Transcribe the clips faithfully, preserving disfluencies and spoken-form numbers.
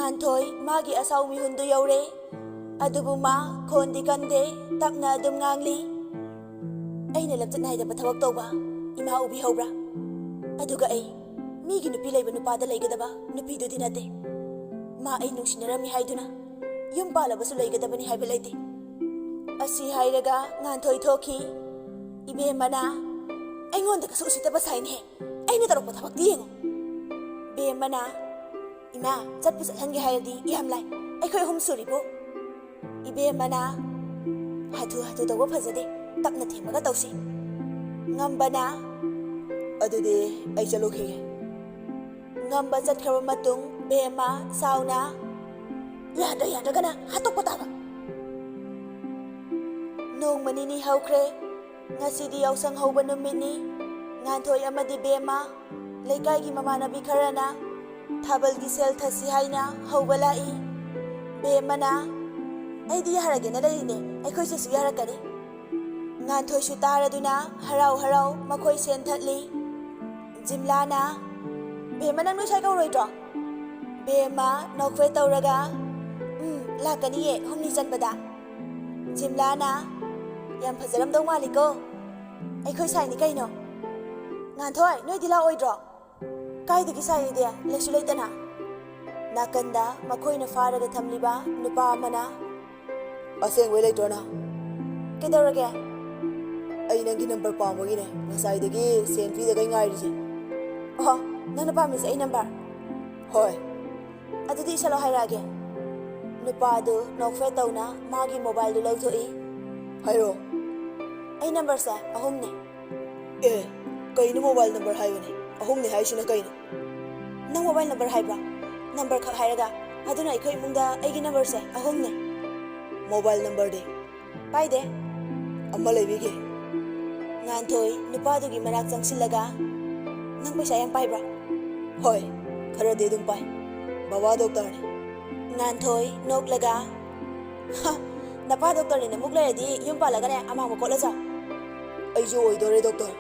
ꯉꯥꯟꯊꯣꯏ ꯃꯥꯒꯤ ꯑꯁꯥꯎ ꯃꯤꯍꯨꯟꯗꯨ ꯌꯧꯔꯦ꯫ ꯑꯗꯨꯕꯨ ꯃꯥ ꯈꯣꯟꯗꯤ ꯀꯟꯗꯦ, ꯇꯞꯅ ꯑꯗꯨꯝ ꯉꯥꯡꯂꯤ꯫ "ꯑꯩꯅ ꯂꯝꯆꯠ ꯅꯥꯏꯗꯕ ꯊꯕꯛ ꯇꯧꯕ ꯏꯃꯥ ꯎꯕꯤꯍꯧꯕ꯭ꯔꯥ? ꯑꯗꯨꯒ ꯑꯩ ꯃꯤꯒꯤ ꯅꯨꯄꯤ ꯂꯩꯕ ꯅꯨꯄꯥꯗ ꯂꯩꯒꯗꯕ ꯅꯨꯄꯤꯗꯨꯗꯤ ꯅꯠꯇꯦ꯫ ꯃꯥ ꯑꯩ ꯅꯨꯡꯁꯤꯅꯔꯝꯃꯤ ꯍꯥꯏꯗꯨꯅ ꯌꯨꯝ ꯄꯥꯜꯂꯕꯁꯨ ꯂꯩꯒꯗꯕꯅꯤ ꯍꯥꯏꯕ ꯂꯩꯇꯦ꯫" ꯑꯁꯤ ꯍꯥꯏꯔꯒ ꯉꯥꯟꯊꯣꯏ ꯊꯣꯛꯈꯤ꯫ ꯏꯕꯦꯝꯃꯅ, "ꯑꯩꯉꯣꯟꯗ ꯀꯁꯨ ꯎꯁꯤꯠꯇꯕ ꯁꯥꯏꯅꯦꯍꯦ꯫ ꯑꯩꯅ ꯇꯧꯔꯛꯄ ꯊꯕꯛꯇꯤ ꯌꯦꯡꯉꯨ꯫" ꯕꯦꯝꯃꯅ, "ꯏꯃꯥ, ꯆꯠꯄꯨ ꯆꯠꯍꯟꯒꯦ ꯍꯥꯏꯔꯗꯤ ꯌꯥꯝ ꯂꯥꯏ꯫ ꯑꯩꯈꯣꯏ ꯑꯍꯨꯝ ꯁꯨꯔꯤꯕꯨ꯫" ꯏꯕꯦꯝꯃꯅ, "ꯍꯥꯊꯨ ꯍꯥꯊꯨ ꯇꯧꯕ ꯐꯖꯗꯦ, ꯇꯞꯅ ꯊꯦꯝꯃꯒ ꯇꯧꯁꯤ꯫" ꯉꯝꯕꯅ, "ꯑꯗꯨꯗꯤ ꯑꯩ ꯆꯠꯂꯨꯈꯤꯒꯦ꯫" ꯉꯝꯕ ꯆꯠꯈ꯭ꯔꯕ ꯃꯇꯨꯡ ꯕꯦꯝꯃ ꯁꯥꯎꯅ, "ꯌꯥꯗ꯭ꯔ ꯌꯥꯗ꯭ꯔꯒꯅ ꯍꯥꯠꯇꯣꯛꯄ ꯇꯥꯕ꯫" ꯅꯣꯡꯃ ꯅꯤꯅꯤ ꯍꯧꯈ꯭ꯔꯦ꯫ ꯉꯁꯤꯗꯤ ꯌꯥꯎꯁꯪ ꯍꯧꯕ ꯅꯨꯃꯤꯠꯅꯤ꯫ ꯉꯥꯟꯊꯣꯏ ꯑꯃꯗꯤ ꯕꯦꯝꯃ, ꯂꯩꯀꯥꯏꯒꯤ ꯃꯃꯥꯟꯅꯕꯤ ꯈꯔꯅ ꯊꯥꯕꯜꯒꯤ ꯁꯦꯜ ꯊꯠꯁꯤ ꯍꯥꯏꯅ ꯍꯧꯕ ꯂꯥꯛꯏ꯫ ꯕꯦꯝꯃꯅ, "ꯑꯩꯗꯤ ꯌꯥꯔꯒꯦꯅ ꯂꯩꯔꯤꯅꯦ, ꯑꯩꯈꯣꯏ ꯆꯦꯁꯨ ꯌꯥꯔꯛꯀꯅꯤ꯫" ꯉꯥꯟꯊꯣꯏꯁꯨ ꯇꯥꯔꯗꯨꯅ ꯍꯔꯥꯎ ꯍꯔꯥꯎ ꯃꯈꯣꯏ ꯁꯦꯟ ꯊꯠꯂꯤ꯫ ꯖꯤꯝꯂꯥꯅ, "ꯕꯦꯝꯃ, ꯅꯪ ꯅꯣꯏ ꯁ꯭ꯋꯥꯏ ꯀꯧꯔꯣꯏꯗ꯭ꯔꯣ?" ꯕꯦꯝꯃ ꯅꯣꯛꯐꯦꯠ ꯇꯧꯔꯒ, "ꯎꯝ, ꯂꯥꯛꯀꯅꯤꯌꯦ, ꯍꯨꯝꯅꯤ ꯆꯟꯕꯗ꯫" ꯖꯤꯝꯂꯥꯅ, "ꯌꯥꯝ ꯐꯖꯔꯝꯗꯧ ꯃꯥꯜꯂꯤꯀꯣ꯫ ꯑꯩꯈꯣꯏ ꯁꯥꯏꯅꯤ ꯀꯩꯅꯣ꯫ ꯉꯥꯟꯊꯣꯏ, ꯅꯣꯏꯗꯤ ꯂꯥꯛꯑꯣꯏꯗ꯭ꯔꯣ?" "ꯀꯥꯏꯗꯒꯤ ꯁꯥꯏꯗꯤ? ꯂꯩꯁꯨ ꯂꯩꯇꯅ꯫" ꯅꯥꯀꯟꯗ ꯃꯈꯣꯏꯅ ꯐꯥꯔꯒ ꯊꯝꯂꯤꯕ ꯅꯨꯄꯥ ꯑꯃꯅ, "ꯑꯁꯦꯡꯕꯩ ꯂꯩꯇ꯭ꯔꯣ ꯅꯪ?" "ꯀꯩꯗꯧꯔꯒꯦ?" "ꯑꯩ ꯅꯪꯒꯤ ꯅꯝꯕꯔ ꯄꯥꯝꯕꯒꯤꯅꯦ ꯉꯁꯥꯏꯗꯒꯤ ꯁꯦꯟ ꯄꯤꯗꯒꯩ ꯉꯥꯏꯔꯤꯁꯦ꯫" "ꯑꯣ, ꯅꯪꯅ ꯄꯥꯝꯃꯤꯁꯦ ꯑꯩ ꯅꯝꯕꯔ?" "ꯍꯣꯏ꯫" "ꯑꯗꯨꯗꯤ ꯏꯁꯜꯂꯣ ꯍꯥꯏꯔꯛꯑꯒꯦ꯫" ꯅꯨꯄꯥꯗꯨ ꯅꯣꯛꯐꯦꯠ ꯇꯧꯅ ꯃꯥꯒꯤ ꯃꯣꯕꯥꯏꯜꯗꯨ ꯂꯧꯊꯣꯛꯏ꯫ "ꯍꯥꯏꯔꯣ꯫" "ꯑꯩ ꯅꯝꯕꯔꯁꯦ ꯑꯍꯨꯝꯅꯦ꯫" "ꯑꯦ, ꯀꯩꯅꯣ ꯃꯣꯕꯥꯏꯜ ꯅꯝꯕꯔ ꯍꯥꯏꯕꯅꯦ, ꯑꯍꯨꯝꯅꯦ ꯍꯥꯏꯁꯤꯅ ꯀꯩꯅꯣ?" "ꯅꯪ ꯃꯣꯕꯥꯏꯜ ꯅꯝꯕꯔ ꯍꯥꯏꯕ꯭ꯔꯥ? ꯅꯝꯕꯔ ꯈꯛ ꯍꯥꯏꯔꯒ꯫ ꯑꯗꯨꯅ ꯑꯩꯈꯣꯏ ꯏꯃꯨꯡꯗ ꯑꯩꯒꯤ ꯅꯝꯕꯔꯁꯦ ꯑꯍꯨꯝꯅꯦ꯫" "ꯃꯣꯕꯥꯏꯜ ꯅꯝꯕꯔꯗꯤ?" "ꯄꯥꯏꯗꯦ꯫" "ꯑꯃ ꯂꯩꯕꯤꯒꯦ꯫" ꯉꯥꯟꯊꯣꯏ ꯅꯨꯄꯥꯗꯨꯒꯤ ꯃꯅꯥꯛ ꯆꯪꯁꯤꯜꯂꯒ, "ꯅꯪ ꯄꯩꯁꯥ ꯌꯥꯝ ꯄꯥꯏꯕ꯭ꯔꯥ?" "ꯍꯣꯏ, ꯈꯔꯗꯤ ꯑꯗꯨꯝ ꯄꯥꯏ꯫ ꯕꯕꯥ ꯗꯣꯛꯇꯔꯅꯤ꯫" ꯉꯥꯟꯊꯣꯏ ꯅꯣꯛꯂꯒ, "ꯍ, ꯅꯄꯥ ꯗꯣꯛꯇꯔꯅꯤꯅ ꯑꯃꯨꯛ ꯂꯩꯔꯗꯤ ꯌꯨꯝ ꯄꯥꯜꯂꯒꯅꯦ ꯑꯃꯥꯡꯕ ꯀꯣꯠꯂ ꯆꯥꯎ꯫" "ꯑꯩꯁꯨ ꯑꯣꯏꯗꯣꯔꯦ ꯗꯣꯛꯇꯔ꯫"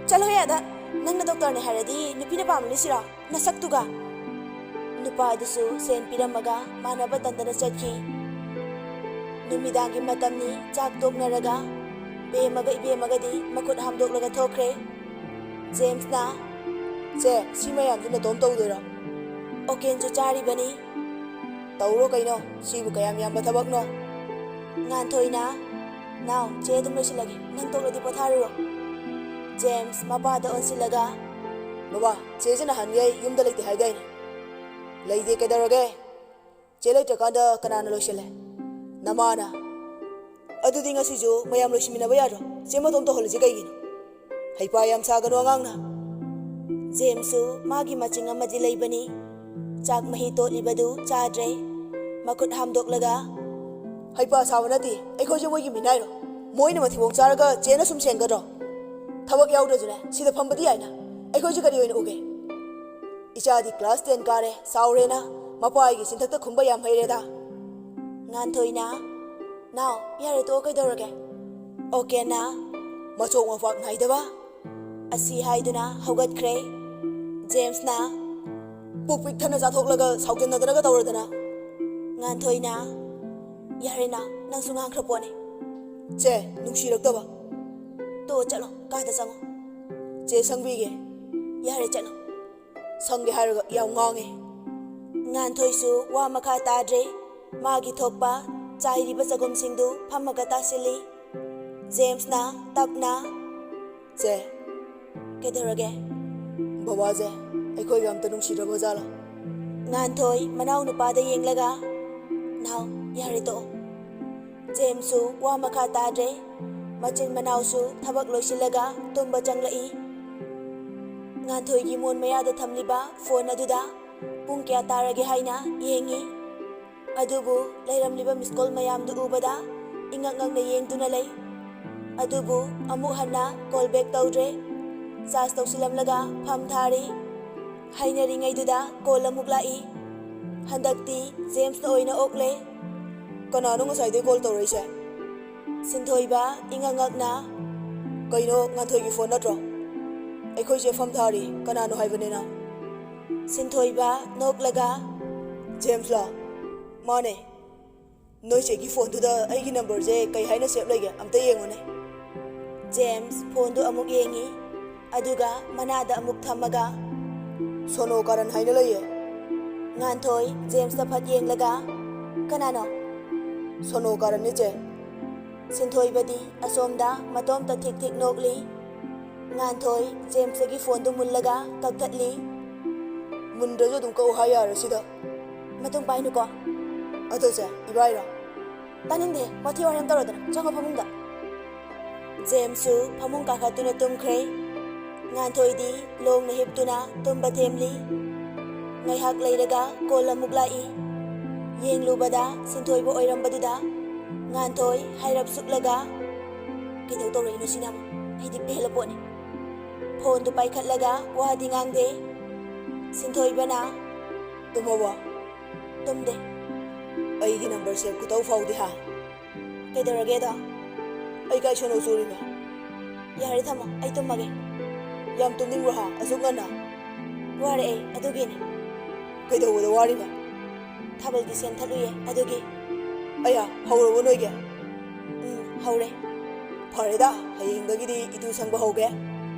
"ꯆꯠꯂꯣꯍꯦ ꯑꯗ, ꯅꯪꯅ ꯗꯣꯛꯇꯔꯅꯤ ꯍꯥꯏꯔꯗꯤ ꯅꯨꯄꯤꯅ ꯄꯥꯝꯃꯅꯤ ꯁꯤꯔꯣ? ꯅꯁꯛꯇꯨꯒ!" ꯅꯨꯄꯥ ꯑꯗꯨꯁꯨ ꯁꯦꯟ ꯄꯤꯔꯝꯃꯒ ꯃꯥꯟꯅꯕ ꯇꯟꯗꯅ ꯆꯠꯈꯤ꯫ ꯅꯨꯃꯤꯗꯥꯡꯒꯤ ꯃꯇꯝꯅꯤ꯫ ꯆꯥꯛ ꯇꯣꯛꯅꯔꯒ ꯕꯦꯝꯃꯒ ꯏꯕꯦꯝꯃꯒꯗꯤ ꯃꯈꯨꯠ ꯍꯥꯝꯗꯣꯛꯂꯒ ꯊꯣꯛꯈ꯭ꯔꯦ꯫ ꯖꯦꯝꯁꯅ, "ꯆꯦ, ꯁꯤ ꯃꯌꯥꯝꯗꯨ ꯅꯇꯣꯝ ꯇꯧꯗꯣꯏꯔꯣ?" "ꯑꯣꯀꯦꯟꯁꯨ ꯆꯥꯔꯤꯕꯅꯤ꯫" "ꯇꯧꯔꯣ ꯀꯩꯅꯣ, ꯁꯤꯕꯨ ꯀꯌꯥꯝ ꯌꯥꯝꯕ ꯊꯕꯛꯅꯣ?" ꯉꯥꯟꯊꯣꯏꯅ, "ꯅꯥꯎ, ꯆꯦ ꯑꯗꯨꯝ ꯂꯣꯏꯁꯤꯜꯂꯒꯦ, ꯅꯪ ꯇꯣꯛꯂꯗꯤ ꯄꯣꯊꯥꯔꯨꯔꯣ꯫" ꯖꯦꯝꯁ ꯃꯄꯥꯗ ꯑꯣꯟꯁꯤꯜꯂꯒ, "ꯕꯕꯥ, ꯆꯦꯁꯦ ꯅꯍꯥꯟꯒꯩ ꯌꯨꯝꯗ ꯂꯩꯇꯦ ꯍꯥꯏꯗꯥꯏꯅꯦ? ꯂꯩꯇꯦ, ꯀꯩꯗꯧꯔꯒꯦ? ꯆꯦ ꯂꯩꯇ꯭ꯔꯀꯥꯟꯗ ꯀꯅꯥꯅ ꯂꯣꯏꯁꯤꯜꯂꯦ? ꯅꯃꯥꯅ꯫ ꯑꯗꯨꯗꯤ ꯉꯁꯤꯁꯨ ꯃꯌꯥꯝ ꯂꯣꯏꯁꯤꯟꯃꯤꯟꯅꯕ ꯌꯥꯗ꯭ꯔꯣ? ꯆꯦ ꯃꯇꯣꯝ ꯇꯧꯍꯜꯂꯤꯁꯦ ꯀꯩꯒꯤꯅꯣ? ꯍꯩꯄꯥ ꯌꯥꯝ ꯁꯥꯒꯅꯨ ꯑꯉꯥꯡꯅ꯫" ꯖꯦꯝꯁꯁꯨ ꯃꯥꯒꯤ ꯃꯆꯤꯡ ꯑꯃꯗꯤ ꯂꯩꯕꯅꯤ꯫ ꯆꯥꯛ ꯃꯍꯤ ꯇꯣꯠꯂꯤꯕꯗꯨ ꯆꯥꯗ꯭ꯔꯦ꯫ ꯃꯈꯨꯠ ꯍꯥꯝꯗꯣꯛꯂꯒ, "ꯍꯩꯄꯥ ꯁꯥꯕ ꯅꯠꯇꯦ, ꯑꯩꯈꯣꯏꯁꯦ ꯃꯣꯏꯒꯤ ꯃꯤꯅꯥꯏꯔꯣ? ꯃꯣꯏꯅ ꯃꯊꯤꯕꯣꯡ ꯆꯥꯔꯒ ꯆꯦꯅ ꯁꯨꯝ ꯁꯦꯡꯒꯗ꯭ꯔꯣ? ꯊꯕꯛ ꯌꯥꯎꯗ꯭ꯔꯁꯨꯅꯦ, ꯁꯤꯗ ꯐꯝꯕꯗꯤ ꯌꯥꯏꯅ꯫ ꯑꯩꯈꯣꯏꯁꯦ ꯀꯔꯤ ꯑꯣꯏꯅ ꯎꯒꯦ? ꯏꯆꯥꯗꯤ ꯀ꯭ꯂꯥꯁ ꯇꯦꯟ ꯀꯥꯔꯦ, ꯆꯥꯎꯔꯦꯅ ꯃꯄꯥꯒꯤ ꯆꯤꯟꯊꯛꯇ ꯈꯨꯝꯕ ꯌꯥꯝ ꯍꯩꯔꯦꯗ꯫" ꯉꯥꯟꯊꯣꯏꯅ, "ꯅꯥꯎ, ꯌꯥꯔꯦ, ꯇꯣꯛꯑꯣ, ꯀꯩꯗꯧꯔꯒꯦ?" ꯑꯣꯀꯦꯟꯅ, "ꯃꯆꯣꯛ ꯃꯄꯥꯛ ꯅꯥꯏꯗꯕ꯫" ꯑꯁꯤ ꯍꯥꯏꯗꯨꯅ ꯍꯧꯒꯠꯈ꯭ꯔꯦ꯫ ꯖꯦꯝꯁꯅ, "ꯄꯨꯛ ꯄꯤꯛ ꯊꯟꯅ ꯆꯥꯊꯣꯛꯂꯒ ꯁꯥꯎꯖꯟꯅꯗꯅꯒ ꯇꯧꯔꯗꯅ꯫" ꯉꯥꯟꯊꯣꯏꯅ, "ꯌꯥꯔꯦ ꯅꯥꯎ, ꯅꯪꯁꯨ ꯉꯥꯡꯈ꯭ꯔ ꯄꯣꯠꯅꯤ꯫" "ꯆꯦ, ꯅꯨꯡꯁꯤꯔꯛꯇꯕ꯫" "ꯇꯣꯛꯑꯣ, ꯆꯠꯂꯣ, ꯀꯥꯗ ꯆꯪꯉꯣ꯫" "ꯆꯦ, ꯁꯪꯕꯤꯒꯦ꯫" "ꯌꯥꯔꯦ, ꯆꯠꯂꯣ꯫" "ꯁꯪꯒꯦ ꯍꯥꯏꯔꯒ ꯌꯥꯝ ꯉꯥꯡꯉꯦ꯫" ꯉꯥꯟꯊꯣꯏꯁꯨ ꯋꯥ ꯃꯈꯥ ꯇꯥꯗ꯭ꯔꯦ꯫ ꯃꯥꯒꯤ ꯊꯣꯛꯄ ꯆꯥꯏꯔꯤꯕ ꯆꯒꯨꯝꯁꯤꯡꯗꯨ ꯐꯝꯃꯒ ꯇꯥꯁꯤꯜꯂꯤ꯫ ꯖꯦꯝꯁꯅ ꯇꯞꯅ, "ꯆꯦ꯫" "ꯀꯩꯗꯧꯔꯒꯦ?" "ꯕꯕꯥꯁꯦ ꯑꯩꯈꯣꯏꯒ ꯑꯝꯇ ꯅꯨꯡꯁꯤꯗ꯭ꯔꯕ ꯖꯥꯠꯂꯣ?" ꯉꯥꯟꯊꯣꯏ ꯃꯅꯥꯎ ꯅꯨꯄꯥꯗ ꯌꯦꯡꯂꯒ, "ꯅꯥꯎ, ꯌꯥꯔꯦ, ꯇꯣꯛꯑꯣ꯫" ꯖꯦꯝꯁꯁꯨ ꯋꯥ ꯃꯈꯥ ꯇꯥꯗ꯭ꯔꯦ꯫ ꯃꯆꯤꯟ ꯃꯅꯥꯎꯁꯨ ꯊꯕꯛ ꯂꯣꯏꯁꯤꯜꯂꯒ ꯇꯨꯝꯕ ꯆꯪꯂꯛꯏ꯫ ꯉꯥꯟꯊꯣꯏꯒꯤ ꯃꯣꯟ ꯃꯌꯥꯗ ꯊꯝꯂꯤꯕ ꯐꯣꯟ ꯑꯗꯨꯗ ꯄꯨꯡ ꯀꯌꯥ ꯇꯥꯔꯒꯦ ꯍꯥꯏꯅ ꯌꯦꯡꯉꯤ꯫ ꯑꯗꯨꯕꯨ ꯂꯩꯔꯝꯂꯤꯕ ꯃꯤꯁ ꯀꯣꯜ ꯃꯌꯥꯝꯗꯨ ꯎꯕꯗ ꯏꯉꯛ ꯉꯛꯅ ꯌꯦꯡꯗꯨꯅ ꯂꯩ꯫ ꯑꯗꯨꯕꯨ ꯑꯃꯨꯛ ꯍꯟꯅ ꯀꯣꯜ ꯕꯦꯛ ꯇꯧꯗ꯭ꯔꯦ꯫ ꯆꯥꯔꯖ ꯇꯧꯁꯤꯜꯂꯝꯂꯒ ꯐꯝ ꯊꯥꯔꯤ꯫ ꯍꯥꯏꯅꯔꯤꯉꯩꯗꯨꯗ ꯀꯣꯜ ꯑꯃꯨꯛ ꯂꯥꯛꯏ꯫ ꯍꯟꯗꯛꯇꯤ ꯖꯦꯝꯁꯅ ꯑꯣꯏꯅ ꯑꯣꯛꯂꯦ꯫ "ꯀꯅꯥꯅꯣ ꯉꯁꯥꯏꯗꯩ ꯀꯣꯜ ꯇꯧꯔꯛꯏꯁꯦ?" ꯁꯤꯟꯊꯣꯏꯕ ꯏꯉꯛ ꯉꯛꯅ, "ꯀꯩꯅꯣ, ꯉꯥꯟꯊꯣꯏꯒꯤ ꯐꯣꯟ ꯅꯠꯇ꯭ꯔꯣ? ꯑꯩꯈꯣꯏꯁꯦ ꯐꯝ ꯊꯥꯔꯤ, ꯀꯅꯥꯅꯣ ꯍꯥꯏꯕꯅꯤꯅ?" ꯁꯤꯟꯊꯣꯏꯕ ꯅꯣꯛꯂꯒ, "ꯖꯦꯝꯁꯂꯣ?" "ꯃꯥꯅꯦ꯫ ꯅꯣꯏ ꯆꯦꯒꯤ ꯐꯣꯟꯗꯨꯗ ꯑꯩꯒꯤ ꯅꯝꯕꯔꯁꯦ ꯀꯩ ꯍꯥꯏꯅ ꯁꯦꯞ ꯂꯩꯒꯦ? ꯑꯝꯇ ꯌꯦꯡꯉꯨꯅꯦ꯫" ꯖꯦꯝꯁ ꯐꯣꯟꯗꯨ ꯑꯃꯨꯛ ꯌꯦꯡꯉꯤ, ꯑꯗꯨꯒ ꯃꯅꯥꯗ ꯑꯃꯨꯛ ꯊꯝꯃꯒ, "ꯁꯣꯅꯣ ꯀꯥꯔꯟ ꯍꯥꯏꯅ ꯂꯩꯌꯦ꯫" ꯉꯥꯟꯊꯣꯏ ꯖꯦꯝꯁꯇ ꯐꯠ ꯌꯦꯡꯂꯒ, "ꯀꯅꯥꯅꯣ?" "ꯁꯣꯅꯣ ꯀꯥꯔꯟꯅꯤ, ꯆꯦ꯫" ꯁꯤꯟꯊꯣꯏꯕꯗꯤ ꯑꯁꯣꯝꯗ ꯃꯇꯣꯝꯇ ꯊꯤꯛ ꯊꯤꯛ ꯅꯣꯛꯂꯤ꯫ ꯉꯥꯟꯊꯣꯏ ꯖꯦꯝꯁꯇꯒꯤ ꯐꯣꯟꯗꯨ ꯃꯨꯜꯂꯒ ꯀꯛꯊꯠꯂꯤ꯫ "ꯃꯨꯟꯗ꯭ꯔꯁꯨ ꯑꯗꯨꯝ ꯀꯛꯎ ꯍꯥꯏ ꯌꯥꯔꯣꯏ ꯁꯤꯗ꯫" "ꯃꯇꯨꯡ ꯄꯥꯏꯅꯨꯀꯣ꯫" "ꯑꯗꯣ ꯆꯦ, ꯏꯕꯥꯏꯔꯣ?" "ꯇꯥꯅꯤꯡꯗꯦ, ꯋꯥꯊꯤ ꯋꯥꯔꯦꯝ ꯇꯧꯔꯗꯅ, ꯆꯪꯉꯣ ꯐꯃꯨꯡꯗ꯫" ꯖꯦꯝꯁꯁꯨ ꯐꯃꯨꯡ ꯀꯥꯈꯠꯇꯨꯅ ꯇꯨꯝꯈ꯭ꯔꯦ꯫ ꯉꯥꯟꯊꯣꯏꯗꯤ ꯂꯣꯡꯅ ꯍꯤꯞꯇꯨꯅ ꯇꯨꯝꯕ ꯊꯦꯝꯂꯤ꯫ ꯉꯥꯏꯍꯥꯛ ꯂꯩꯔꯒ ꯀꯣꯜ ꯑꯃꯨꯛ ꯂꯥꯛꯏ꯫ ꯌꯦꯡꯂꯨꯕꯗ ꯁꯤꯟꯊꯣꯏꯕ ꯑꯣꯏꯔꯝꯕꯗꯨꯗ ꯉꯥꯟꯊꯣꯏ ꯍꯥꯏꯔꯞ ꯁꯨꯛꯂꯒ, "ꯀꯩꯗꯧ ꯇꯧꯔꯛꯏꯅꯣ ꯁꯤꯅ ꯑꯃꯨꯛ? ꯑꯩꯗꯤ ꯄꯦꯜꯂ ꯄꯣꯠꯅꯤ꯫" ꯐꯣꯟꯗꯨ ꯄꯥꯏꯈꯠꯂꯒ ꯋꯥꯗꯤ ꯉꯥꯡꯗꯦ꯫ ꯁꯤꯟꯊꯣꯏꯕꯅ, "ꯇꯨꯝꯃꯕꯣ?" "ꯇꯨꯝꯗꯦ꯫" "ꯑꯩꯒꯤ ꯅꯝꯕꯔ ꯁꯦꯞ ꯈꯨꯇꯧ ꯐꯥꯎꯗꯤ ꯍꯥ?" "ꯀꯩꯗꯧꯔꯒꯦꯗꯣ?" "ꯑꯩ ꯀꯥꯏ ꯁꯣꯅꯣ ꯆꯨꯔꯤꯕ?" "ꯌꯥꯔꯦ ꯊꯝꯃꯣ, ꯑꯩ ꯇꯨꯝꯃꯒꯦ꯫" "ꯌꯥꯝ ꯇꯨꯝꯅꯤꯡꯕ꯭ꯔꯣ ꯍꯥ, ꯑꯁꯨꯛ ꯉꯟꯅ?" "ꯋꯥꯔꯛꯑꯦ, ꯑꯗꯨꯒꯤꯅꯦ꯫" "ꯀꯩꯗꯧꯕꯗ ꯋꯥꯔꯤꯕ?" "ꯊꯥꯕꯜꯒꯤ ꯁꯦꯟ ꯊꯠꯂꯨꯌꯦ, ꯑꯗꯨꯒꯤ꯫" "ꯑꯌꯥ, ꯍꯧꯔꯕꯣ ꯅꯣꯏꯒꯤ?" "ꯎꯝ, ꯍꯧꯔꯦ꯫" "ꯐꯔꯦꯗ, ꯍꯌꯦꯡꯗꯒꯤꯗꯤ ꯏꯇꯨ ꯁꯪꯕ ꯍꯧꯒꯦ꯫"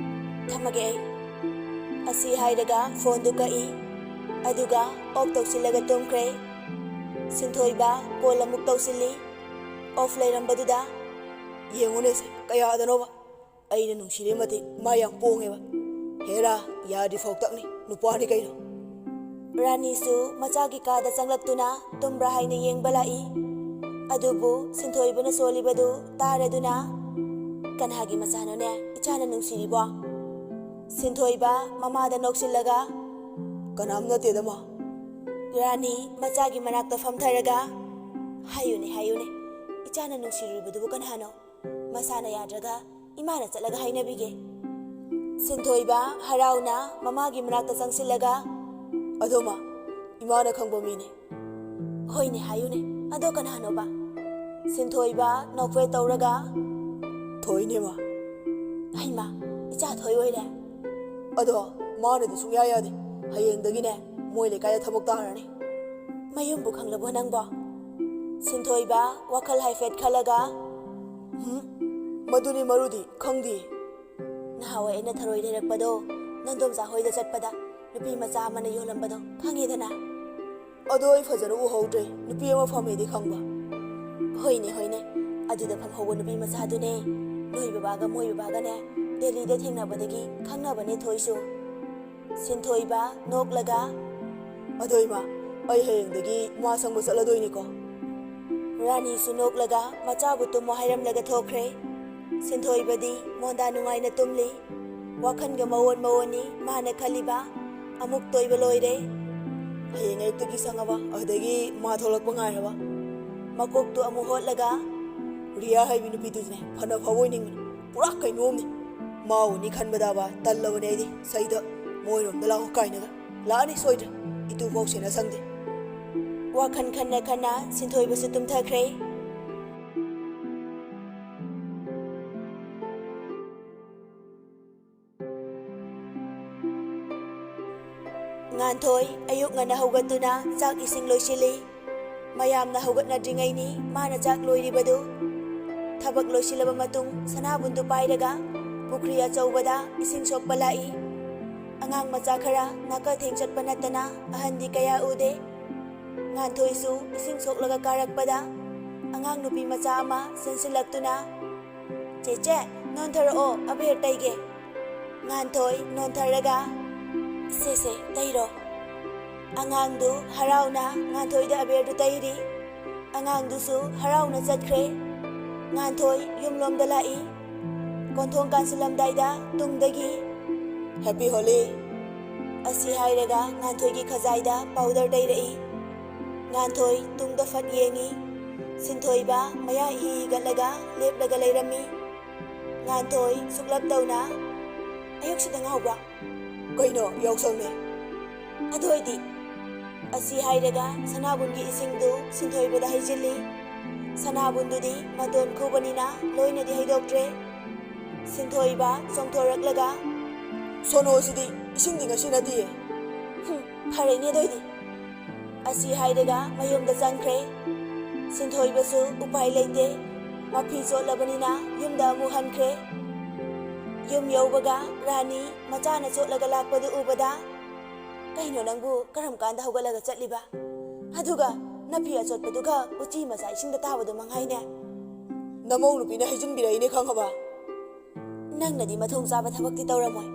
"ꯊꯝꯃꯒꯦ ꯑꯩ꯫" ꯑꯁꯤ ꯍꯥꯏꯔꯒ ꯐꯣꯟꯗꯨ ꯀꯛꯏ, ꯑꯗꯨꯒ ꯑꯣꯐ ꯇꯧꯁꯤꯜꯂꯒ ꯇꯨꯝꯈ꯭ꯔꯦ꯫ ꯁꯤꯟꯊꯣꯏꯕ ꯀꯣꯜ ꯑꯃꯨꯛ ꯇꯧꯁꯤꯜꯂꯤ꯫ ꯑꯣꯐ ꯂꯩꯔꯝꯕꯗꯨꯗ, "ꯌꯦꯡꯉꯨꯅꯦꯁꯦ, ꯀꯌꯥꯗꯅꯣꯕ? ꯑꯩꯅ ꯅꯨꯡꯁꯤꯔꯤ ꯃꯇꯤꯛ ꯃꯥ ꯌꯥꯝ ꯄꯣꯡꯉꯦꯕ꯫ ꯍꯦꯔꯥ, ꯌꯥꯗ꯭ꯔꯤ ꯐꯥꯎ ꯇꯛꯅꯤ, ꯅꯨꯄꯥꯅꯤ ꯀꯩꯅꯣ꯫" ꯔꯥꯅꯤꯁꯨ ꯃꯆꯥꯒꯤ ꯀꯥꯗ ꯆꯪꯂꯛꯇꯨꯅ ꯇꯨꯝꯕ꯭ꯔꯥ ꯍꯥꯏꯅ ꯌꯦꯡꯕ ꯂꯥꯛꯏ꯫ ꯑꯗꯨꯕꯨ ꯁꯤꯟꯊꯣꯏꯕꯅ ꯁꯣꯜꯂꯤꯕꯗꯨ ꯇꯥꯔꯗꯨꯅ, "ꯀꯅꯥꯒꯤ ꯃꯆꯥꯅꯣꯅꯦ ꯏꯆꯥꯅ ꯅꯨꯡꯁꯤꯔꯤꯕꯣ?" ꯁꯤꯟꯊꯣꯏꯕ ꯃꯃꯥꯗ ꯅꯣꯛꯁꯤꯜꯂꯒ, "ꯀꯅꯥꯝ ꯅꯠꯇꯦꯗ, ꯃꯥ꯫" ꯔꯥꯅꯤ ꯃꯆꯥꯒꯤ ꯃꯅꯥꯛꯇ ꯐꯝꯊꯔꯒ, "ꯍꯥꯏꯌꯨꯅꯦ, ꯍꯥꯏꯌꯨꯅꯦ, ꯏꯆꯥꯅ ꯅꯨꯡꯁꯤꯔꯨꯔꯤꯕꯗꯨꯕꯨ ꯀꯅꯥꯅꯣ? ꯃꯁꯥꯅ ꯌꯥꯗ꯭ꯔꯒ ꯏꯃꯥꯅ ꯆꯠꯂꯒ ꯍꯥꯏꯅꯕꯤꯒꯦ꯫" ꯁꯤꯟꯊꯣꯏꯕ ꯍꯔꯥꯎꯅ ꯃꯃꯥꯒꯤ ꯃꯅꯥꯛꯇ ꯆꯪꯁꯤꯜꯂꯒ, "ꯑꯗꯣ ꯃꯥ, ꯏꯃꯥꯅ ꯈꯪꯕ ꯃꯤꯅꯦ꯫" "ꯍꯣꯏꯅꯦ, ꯍꯥꯏꯌꯨꯅꯦ, ꯑꯗꯣ ꯀꯅꯥꯅꯣꯕ?" ꯁꯤꯟꯊꯣꯏꯕ ꯅꯣꯛꯐꯦꯠ ꯇꯧꯔꯒ, "ꯊꯣꯏꯅꯦ ꯃꯥ꯫" "ꯍꯩꯃꯥ, ꯏꯆꯥ ꯊꯣꯏ ꯑꯣꯏꯔꯦ?" "ꯑꯗꯣ ꯃꯥꯅꯗꯤ ꯁꯨꯡꯌꯥ ꯌꯥꯗꯦ꯫ ꯍꯌꯦꯡꯗꯒꯤꯅꯦ ꯃꯣꯏ ꯂꯩꯀꯥꯏꯗ ꯊꯕꯛ ꯇꯥꯔꯅꯤ꯫ ꯃꯌꯨꯝꯕꯨ ꯈꯪꯂꯕꯣ ꯅꯪꯕꯣ? ꯁꯤꯟꯊꯣꯏꯕ ꯋꯥꯈꯜ ꯍꯥꯏꯐꯦꯠ ꯈꯜꯂꯒ, "ꯎꯝ, ꯃꯗꯨꯅꯤ ꯃꯔꯨꯗꯤ ꯈꯪꯗꯦ꯫ ꯅꯍꯥꯟꯋꯥꯏ ꯑꯩꯅ ꯊꯔꯣꯏ ꯂꯩꯔꯛꯄꯗꯣ, ꯅꯪꯗꯣꯝꯆꯥ ꯍꯣꯏꯗ ꯆꯠꯄꯗ ꯅꯨꯄꯤ ꯃꯆꯥ ꯑꯃꯅ ꯌꯣꯜꯂꯝꯕꯗꯣ ꯈꯪꯉꯤꯗꯅ?" "ꯑꯗꯣ ꯑꯩ ꯐꯖꯅ ꯎꯍꯧꯗ꯭ꯔꯦ, ꯅꯨꯄꯤ ꯑꯃ ꯐꯝꯃꯦꯗꯤ ꯈꯪꯕ꯫" "ꯍꯣꯏꯅꯦ, ꯍꯣꯏꯅꯦ, ꯑꯗꯨꯗ ꯐꯝꯍꯧꯕ ꯅꯨꯄꯤ ꯃꯆꯥꯗꯨꯅꯦ꯫ ꯅꯣꯏ ꯕꯕꯥꯒ ꯃꯣꯏ ꯕꯕꯥꯒꯅꯦ ꯗꯦꯜꯂꯤꯗ ꯊꯦꯡꯅꯕꯗꯒꯤ ꯈꯪꯅꯕꯅꯦ ꯊꯣꯏꯁꯨ꯫" ꯁꯤꯟꯊꯣꯏꯕ ꯅꯣꯛꯂꯒ, "ꯑꯗꯣ ꯏꯃꯥ, ꯑꯩ ꯍꯌꯦꯡꯗꯒꯤ ꯃꯥ ꯁꯪꯕ ꯆꯠꯂꯗꯣꯏꯅꯤꯀꯣ?" ꯔꯥꯅꯤꯁꯨ ꯅꯣꯛꯂꯒ ꯃꯆꯥꯕꯨ ꯇꯨꯝꯃꯣ ꯍꯥꯏꯔꯝꯂꯒ ꯊꯣꯛꯈ꯭ꯔꯦ꯫ ꯁꯤꯟꯊꯣꯏꯕꯗꯤ ꯃꯣꯟꯗꯥ ꯅꯨꯡꯉꯥꯏꯅ ꯇꯨꯝꯂꯤ꯫ ꯋꯥꯈꯜꯒ ꯃꯑꯣꯟ ꯃꯑꯣꯟꯅꯤ ꯃꯥꯅ ꯈꯜꯂꯤꯕ꯫ ꯑꯃꯨꯛ ꯇꯣꯏꯕ ꯂꯣꯏꯔꯦ꯫ ꯍꯌꯦꯡ ꯑꯌꯨꯛꯇꯒꯤ ꯁꯪꯉꯕ, ꯑꯗꯨꯗꯒꯤ ꯃꯥ ꯊꯣꯛꯂꯛꯄ ꯉꯥꯏꯔꯕ꯫ ꯃꯀꯣꯛꯇꯨ ꯑꯃꯨꯛ ꯍꯣꯠꯂꯒ, "ꯔꯤꯌꯥ ꯍꯥꯏꯕꯤ ꯅꯨꯄꯤꯗꯨꯁꯨꯅꯦ ꯐꯅ ꯐꯕ ꯑꯣꯏꯅꯤꯡꯕꯅꯤ꯫ ꯄꯨꯔꯥ ꯀꯩꯅꯣꯝꯅꯤ꯫ ꯃꯥ ꯎꯅꯤ ꯈꯟꯕꯗꯕ ꯇꯜꯂꯕꯅꯦ ꯑꯩꯗꯤ꯫ ꯁꯩꯗ ꯃꯣꯏꯔꯣꯝꯗ ꯂꯥꯛꯑꯣ ꯀꯥꯏꯅꯒ꯫ ꯂꯥꯛꯑꯅꯤ ꯁꯣꯏꯗ꯭ꯔꯦ꯫ ꯏꯇꯨꯐꯥꯎ ꯁꯦꯟꯅ ꯁꯪꯗꯦ꯫" ꯋꯥꯈꯜ ꯈꯟꯅ ꯈꯟꯅ ꯁꯤꯟꯊꯣꯏꯕꯁꯨ ꯇꯨꯝꯊꯈ꯭ꯔꯦ꯫ ꯉꯥꯟꯊꯣꯏ ꯑꯌꯨꯛ ꯉꯟꯅ ꯍꯧꯒꯠꯇꯨꯅ ꯆꯥꯛ ꯏꯁꯤꯡ ꯂꯣꯏꯁꯤꯜꯂꯤ꯫ ꯃꯌꯥꯝꯅ ꯍꯧꯒꯠꯅꯗ꯭ꯔꯤꯉꯩꯅꯤ ꯃꯥꯅ ꯆꯥꯛ ꯂꯣꯏꯔꯤꯕꯗꯨ꯫ ꯊꯕꯛ ꯂꯣꯏꯁꯤꯜꯂꯕ ꯃꯇꯨꯡ ꯁꯅꯥꯕꯨꯟꯗꯨ ꯄꯥꯏꯔꯒ ꯄꯨꯈ꯭ꯔꯤ ꯑꯆꯧꯕꯗ ꯏꯁꯤꯡ ꯁꯣꯛꯄ ꯂꯥꯛꯏ꯫ ꯑꯉꯥꯡ ꯃꯆꯥ ꯈꯔ ꯅꯥꯀ ꯊꯦꯡ ꯆꯠꯄ ꯅꯠꯇꯅ ꯑꯍꯟꯗꯤ ꯀꯌꯥ ꯎꯗꯦ꯫ ꯉꯥꯟꯊꯣꯏꯁꯨ ꯏꯁꯤꯡ ꯁꯣꯛꯂꯒ ꯀꯥꯔꯛꯄꯗ ꯑꯉꯥꯡ ꯅꯨꯄꯤ ꯃꯆꯥ ꯑꯃ ꯆꯦꯟꯁꯤꯜꯂꯛꯇꯨꯅ, "ꯆꯦꯆꯦ, ꯅꯣꯟꯊꯔꯛꯑꯣ, ꯑꯕꯦꯔ ꯇꯩꯒꯦ꯫" ꯉꯥꯟꯊꯣꯏ ꯅꯣꯟꯊꯔꯒ, "ꯁꯦ, ꯁꯦ, ꯇꯩꯔꯣ꯫" ꯑꯉꯥꯡꯗꯨ ꯍꯔꯥꯎꯅ ꯉꯥꯟꯊꯣꯏꯗ ꯑꯕꯦꯔꯗꯨ ꯇꯩꯔꯤ꯫ ꯑꯉꯥꯡꯗꯨꯁꯨ ꯍꯔꯥꯎꯅ ꯆꯠꯈ꯭ꯔꯦ꯫ ꯉꯥꯟꯊꯣꯏ ꯌꯨꯝꯂꯣꯝꯗ ꯂꯥꯛꯏ꯫ ꯀꯣꯟꯊꯣꯡ ꯀꯥꯟꯁꯤꯜꯂꯝꯗꯥꯏꯗ ꯇꯨꯡꯗꯒꯤ, "Happy Holi" ꯑꯁꯤ ꯍꯥꯏꯔꯒ ꯉꯥꯟꯊꯣꯏꯒꯤ ꯈꯖꯥꯏꯗ ꯄꯥꯎꯗꯔ ꯇꯩꯔꯛꯏ꯫ ꯉꯥꯟꯊꯣꯏ ꯇꯨꯡꯗ ꯐꯠ ꯌꯦꯡꯉꯤ꯫ ꯁꯤꯟꯊꯣꯏꯕ ꯃꯌꯥ ꯏꯍꯤ ꯍꯤꯒꯠꯂꯒ ꯂꯦꯞꯂꯒ ꯂꯩꯔꯝꯃꯤ꯫ ꯉꯥꯟꯊꯣꯏ ꯁꯨꯛꯂꯞ ꯇꯧꯅ, "ꯑꯌꯨꯛꯁꯤꯗ ꯉꯥꯎꯕ꯭ꯔꯥ? ꯀꯩꯅꯣ, ꯌꯥꯎꯁꯪꯅꯦ꯫ ꯑꯗꯨ ꯑꯣꯏꯗꯤ꯫" ꯑꯁꯤ ꯍꯥꯏꯔꯒ ꯁꯅꯥꯕꯨꯟꯒꯤ ꯏꯁꯤꯡꯗꯨ ꯁꯤꯟꯊꯣꯏꯕꯗ ꯍꯩꯖꯤꯜꯂꯤ꯫ ꯁꯅꯥꯕꯨꯟꯗꯨꯗꯤ ꯃꯇꯣꯟ ꯈꯨꯕꯅꯤꯅ ꯂꯣꯏꯅꯗꯤ ꯍꯩꯗꯣꯛꯇ꯭ꯔꯦ꯫ ꯁꯤꯟꯊꯣꯏꯕ ꯆꯣꯡꯊꯣꯔꯛꯂꯒ, "ꯁꯣꯅꯣꯁꯤꯗꯤ ꯏꯁꯤꯡꯗꯤ ꯉꯁꯤ ꯅꯠꯇꯤꯌꯦ꯫ "ꯐꯔꯦꯅꯦ ꯑꯗꯨ ꯑꯣꯏꯗꯤ"꯫ ꯑꯁꯤ ꯍꯥꯏꯔꯒ ꯃꯌꯨꯝꯗ ꯆꯪꯈ꯭ꯔꯦ꯫ ꯁꯤꯟꯊꯣꯏꯕꯁꯨ ꯎꯄꯥꯏ ꯂꯩꯇꯦ, ꯃꯐꯤ ꯆꯣꯠꯂꯕꯅꯤꯅ ꯌꯨꯝꯗ ꯑꯃꯨꯛ ꯍꯟꯈ꯭ꯔꯦ꯫ ꯌꯨꯝ ꯌꯧꯕꯒ ꯔꯥꯅꯤ ꯃꯆꯥꯅ ꯆꯣꯠꯂꯒ ꯂꯥꯛꯄꯗꯨ ꯎꯕꯗ, "ꯀꯩꯅꯣ ꯅꯪꯕꯨ ꯀꯔꯝ ꯀꯥꯟꯗ ꯍꯧꯒꯠꯂꯒ ꯆꯠꯂꯤꯕ? ꯑꯗꯨꯒ ꯅꯐꯤ ꯑꯆꯣꯠꯄꯗꯨꯒ ꯎꯆꯤ ꯃꯆꯥ ꯏꯁꯤꯡꯗ ꯇꯥꯕꯗꯨ ꯃꯉꯥꯏꯅꯦ"꯫ "ꯅꯃꯧ ꯅꯨꯄꯤꯅ ꯍꯩꯖꯤꯟꯕꯤꯔꯛꯏꯅꯦ ꯈꯪꯉꯕ"꯫ "ꯅꯪꯅꯗꯤ ꯃꯊꯣꯡ ꯆꯥꯕ ꯊꯕꯛꯇꯤ ꯇꯧꯔꯝꯃꯣꯏ"꯫